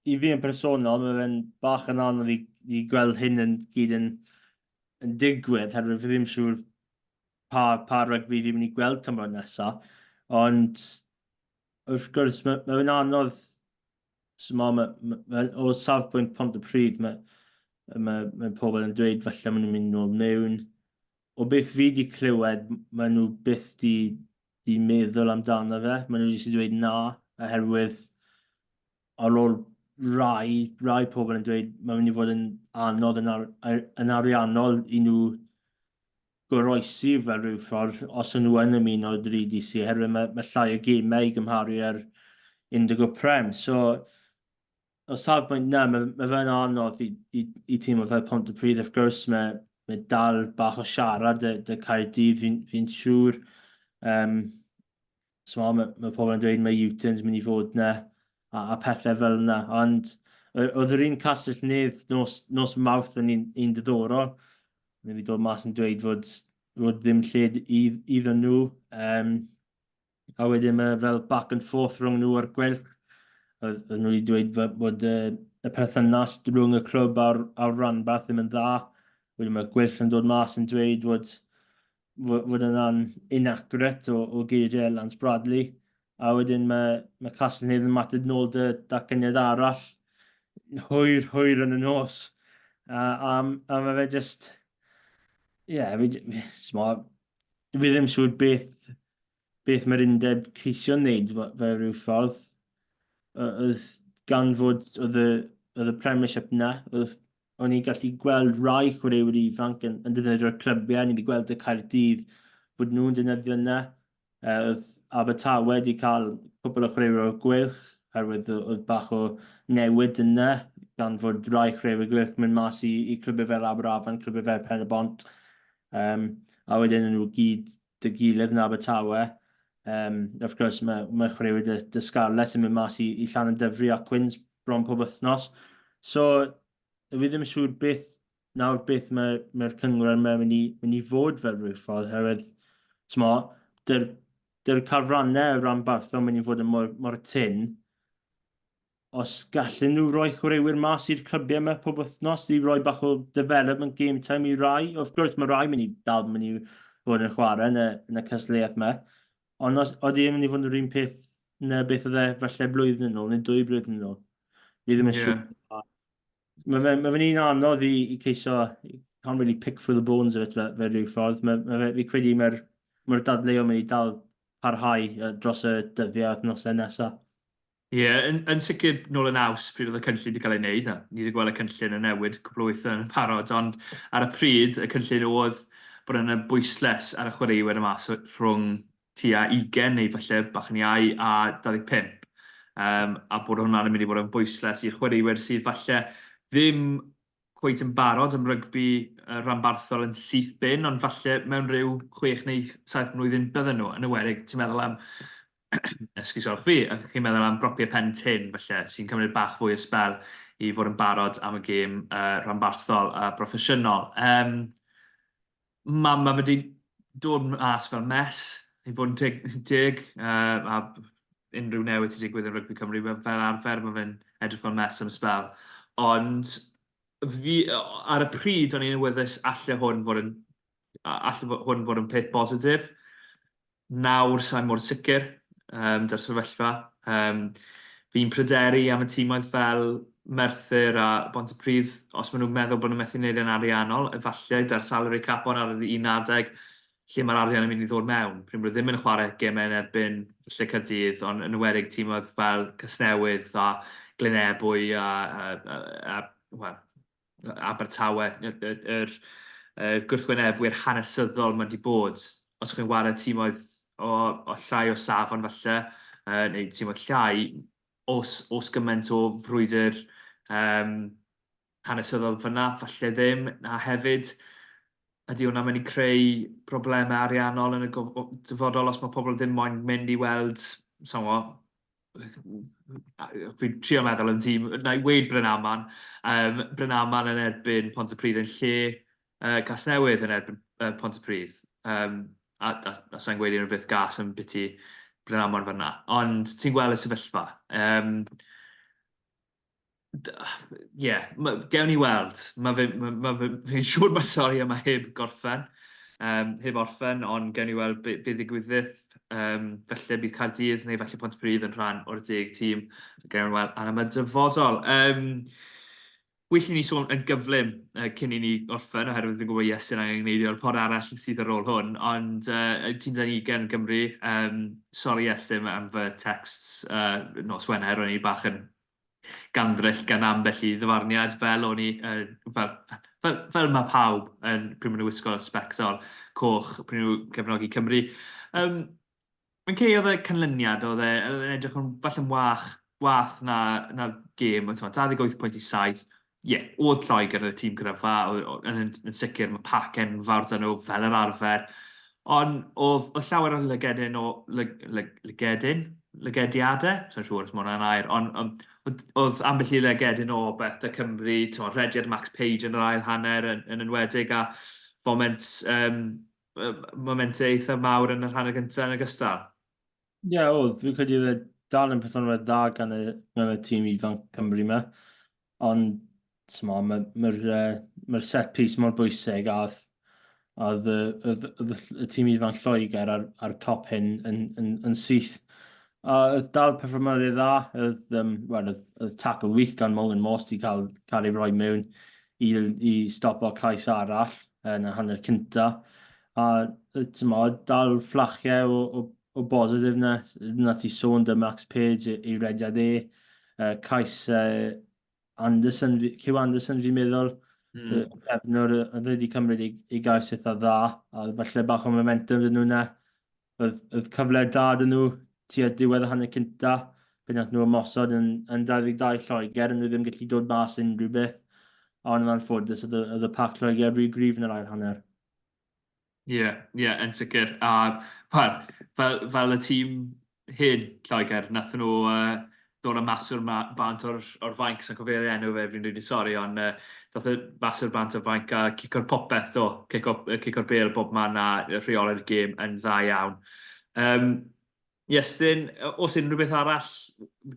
i fi yn personol, mae fe'n bach yn anodd i, i gweld hyn yn gyd yn, yn digwydd, herwydd fi ddim siŵr pa, pa rygbi fi'n mynd i gweld tymor nesaf. Ond, wrth gwrs, mae, mae fe'n anodd, so ma, ma, ma, o safbwynt Pontypridd, mae, mae, mae pobl yn dweud falle maen nhw'n mynd nôl mewn. O beth fi wedi clywed, maen nhw byth di, di meddwl amdano fe. Maen nhw jyst wedi dweud na, oherwydd ar ôl rai, rai pobl yn dweud mae'n mynd i fod yn anodd yn, ar, yn ariannol i nhw goroesi fel rhyw ffordd os ydyn nhw yn ymuno â'r EDC, oherwydd mae, mae llai o gemau i gymharu â'r Indigo Prem. So, o safbwynt na, mae, mae fe'n anodd i, i, i tîm o fel Pontypridd, wrth gwrs, mae, mae dal bach o siarad dy, dy Caerdydd, fi'n fi siŵr. Um, so mae, mae pobl yn dweud mae Uton's mynd i fod na, a, a pethau fel yna. Ond oedd yr un Castell Nedd nos, nos Mawrth yn un, un diddorol. Mae wedi dod mas yn dweud fod, fod ddim lle iddyn nhw. Um, A wedyn mae fel back and forth rhwng nhw a'r Gweilch. Oedd nhw wedi dweud bod y, y perthynas rhwng y clwb a'r, a'r ranbarth ddim yn dda. Wedyn mae'r Gweilch yn dod mas yn dweud fod, fod, fod yna'n inaccurate o, o geiriau Lance Bradley. A wedyn mae, mae Castell-nedd yn mateb nôl dy datganiad arall hwyr, hwyr yn y nos. A, a, a mae fe just... Ie, yeah, fi, small, fi ddim siŵr beth, beth mae'r undeb ceisio wneud fel rhyw ffordd. Oedd gan fod oedd y, oedd y Premiership na, oedd o'n i'n gallu gweld rai chwaraewyr ifanc yn, yn defnyddio'r clybiau, ni wedi gweld y Caerdydd fod nhw'n defnyddio yna. Oedd Abertawe wedi cael cwpl o chwaraewyr o'r Gweilch, oherwydd oedd bach o newid yna, gan fod rai chwaraewyr Gweilch mynd mas i, i clybiau fel Aberafan, clybiau fel Pen-y-bont. Um, a wedyn nhw gyd dy gilydd yn Abertawe. Um, wrth gwrs, mae, mae chwaraewyr dy, dy Scarlets yn mynd mas i, i Llanymddyfri a Quins bron pob wythnos. So, fi ddim yn siŵr beth, nawr beth mae'r mae cyngor yma mynd i, mynd i fod fel rhyw ffordd, herwydd, smo, dy'r, dy'r carfrannau y rhanbarth yn mynd i fod yn mor, mor tyn, os gallen nhw roi chwaraewyr mas i'r clybiau yma pob wythnos i roi bach o development game time i rai. Of course, mae rai mynd i dal mynd i fod yn chwarae yn y, yn y cystadleuaeth yma. Ond os oeddi yn mynd i fod yn yr un peth na beth oedd e falle blwyddyn yn ôl, neu dwy blwyddyn yn ôl. Fi ddim yn yeah. siŵr. Mae fe'n ma fe un anodd i, i ceisio, can't really pick through the bones of it fe, fe rhyw ffordd. Mae, mae fe, fi credu mae'r mae dadleuon mynd i dal parhau dros y dyddiau a wythnosau nesaf. Ie, yn, yn sicr nôl yn Awst pryd oedd y cynllun wedi cael ei wneud, a ni wedi gweld y cynllun yn newid cwpl o weithiau yn parod, ond ar y pryd y cynllun oedd bod yna bwyslais ar y chwaraewyr yma so rhwng tua 20 neu falle bach yn iau a 25, um, a bod hwnna'n mynd i fod yn bwyslais i'r chwaraewyr sydd falle ddim cweit yn barod am rygbi rhanbarthol yn syth bin, ond falle mewn rhyw 6 neu 7 mlwyddyn bydden nhw, yn enwedig, ti'n meddwl am, esgusodwch fi, chi'n meddwl am bropiau pen tyn, falle, sy'n cymryd bach fwy o sbel i fod yn barod am y gêm uh, rhanbarthol a broffesiynol. Um, mae ma fe wedi dod mas fel mess, i fod yn teg, teg uh, a unrhyw newid sy'n digwydd yn rygbi Cymru, fel arfer mae fe'n edrych fel mess am y sbel. Ond fi, ar y pryd o'n i'n awyddus alle hwn fod yn, alle hwn fod yn peth bositif. Nawr sa i mor sicr um, 'da'r sefyllfa. Um, fi'n pryderu am y tîmoedd fel Merthyr a Bontypridd, os maen nhw'n meddwl bod nhw'n methu wneud e'n ariannol, efallai 'da'r salary cap on ar yr un adeg lle mae'r arian yn mynd i ddod mewn. Pryd maen nhw ddim yn chwarae gemau yn erbyn falle Caerdydd, ond yn enwedig tîmoedd fel Casnewydd a Glynebwy a, a, a, a well, Abertawe, yr, yr, yr, yr gwrthwynebwyr hanesyddol mae wedi bod. Os chi'n wario tîmoedd o, o llai o safon falle, uh, neu tîmoedd llai, os, os gymaint o frwydr um, hanesyddol fyna, falle ddim, a hefyd, ydy hwnna'n mynd i creu problemau ariannol yn y dyfodol os mae pobl ddim moyn mynd i weld, sa'n gwybod, fi'n trio meddwl yn tîm, na i weud Brynaman, Brynaman yn erbyn Pontypridd yn lle Casnewydd yn erbyn Pontypridd. A, a, a sa'n gweud unrhyw beth gas am biti Brynaman fan'na, ond ti'n gweld y sefyllfa. Ie, yeah, gewn ni weld. Mae fe, ma, ma fe, fi'n siŵr mae'r stori yma heb gorffen, heb orffen, ond gewn ni weld be, be ddigwyddith. Felly bydd Caerdydd neu falle Pontypridd yn rhan o'r deg tîm. Gewn ni weld am y dyfodol. Well i ni sôn yn gyflym cyn i ni orffen, oherwydd fi'n gwybod Iestyn angen gwneud o'r pod arall sydd ar ôl hwn, ond tîm dan ugain Gymru, sori Iestyn am fy texts nos Wener, o'n i bach yn gandryll gan ambell i ddyfarniad fel o'n i, uh, fel, fel, fel mae pawb yn pryd maen nhw'n wisgo sbectol coch pryd nhw'n cefnogi Cymru. Mae'n cei oedd y canlyniad, oedd e, oedd e'n edrych yn falle'n wach, wath na, na gêm, 28 pwynt i 7. Ie, yeah, oedd Lloegr yn y tîm cryfa, yn, yn, yn sicr mae pac enfawr 'da nhw fel yr arfer. Ond oedd, oedd llawer o lygedyn o... Lyg, lyg, lygedyn? Lygediadau? Sa'n siŵr os mae hwnna'n air, ond on, oedd, oedd ambell i lygedyn o beth da Cymru, ti'n rhediad Max Page yn yr ail hanner yn, yn enwedig, a foment, momentau eitha mawr yn yr hanner gyntaf yn ogystal. Ie, yeah, oedd. Fi'n credu oedd e dal yn perfformiad dda gan y, gan y tîm ifanc Cymru yma. Ond, t'mo, mae'r ma, ma, ma set piece mor bwysig a oedd y, oedd, oedd y tîm ifanc Lloegr ar, ar top hyn yn, yn, yn syth. A oedd dal perfformiad dda, oedd, um, well, oedd, oedd tackle wych gan Morgan Morse i cael, cael ei roi mewn i, i stopo cais arall yn y hanner cynta. A t'mo, dal fflachiau o, o, o bositif na, na ti sôn dy Max Page i rediad e, cais Anderson, Hugh Anderson fi'n meddwl, mm. cefnwr oedd wedi cymryd ei, ei gais eitha dda, a falle bach o momentum dyn nhw na. Oedd, oedd cyfle da dyn nhw tua diwedd y hanner cynta, fe nath nhw ymosod yn, yn 22 Lloegr, yn nhw ddim gallu dod mas unrhyw beth, ond yn anffodus oedd, oedd y pac Lloegr rhy gryf yn yr ail hanner. Ie, yeah, ie, yeah, yn sicr. A wel, fel, fel y tîm hyn, Lloegr, nath nhw dod â maswr ma bant o'r, or fainc, sa'n cofio'r enw fe, fi'n rili sori, ond dath y maswr bant o'r fainc a cico'r popeth do, cico'r cico bêl bob man a rheoli'r gêm yn dda iawn. Um, Iestyn, os unrhyw beth arall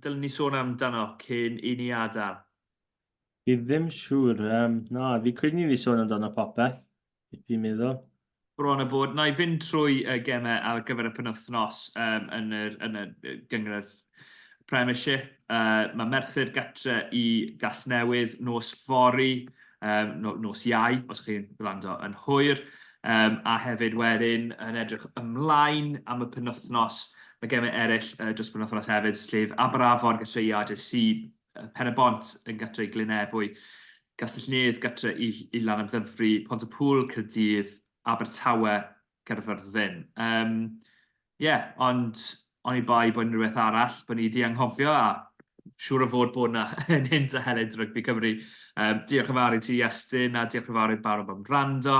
dylen ni sôn amdano cyn i ni adael? Fi ddim siŵr. Um, na, fi credu ni wedi sôn amdano popeth, fi'n meddwl. Bron a bod. Na i fynd trwy y gemau ar gyfer y penwythnos um, yn, yr, yn y gynghrair Premiership. Mae Merthyr gatre i Gasnewydd nos fory, um, no, nos Iau, os chi'n gwrando yn hwyr. Um, a hefyd wedyn yn edrych ymlaen am y penwythnos, mae gemau eraill dros penwythnos hefyd, sef Aberafon gytre i RJC, Pen-y-bont yn gartre i Glyn Ebwy, Castell-nedd gartre i, i Lanymddyfri, Pont-y-pŵl, Caerdydd, Abertawe, Caerfyrddin. Um, yeah, ond oni bai bod unrhyw beth arall, bod ni wedi anghofio a siŵr o fod bod yna yn hyn a helynt rygbi Cymru. Diolch yn fawr i ti Iestyn a diolch yn fawr i bawb am wrando.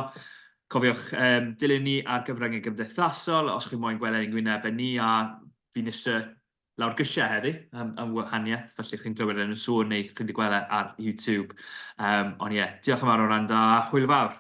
Cofiwch dilyn ni ar gyfryngau gymdeithasol os chi moyn gweld ein gwynebau ni a fi'n eisiau lawr grisiau heddi am, am wahaniaeth, felly chi'n clywed yn y sŵn neu chi'n wedi gweld e ar YouTube. Um, ond ie, yeah, diolch yn fawr o rando a hwyl fawr.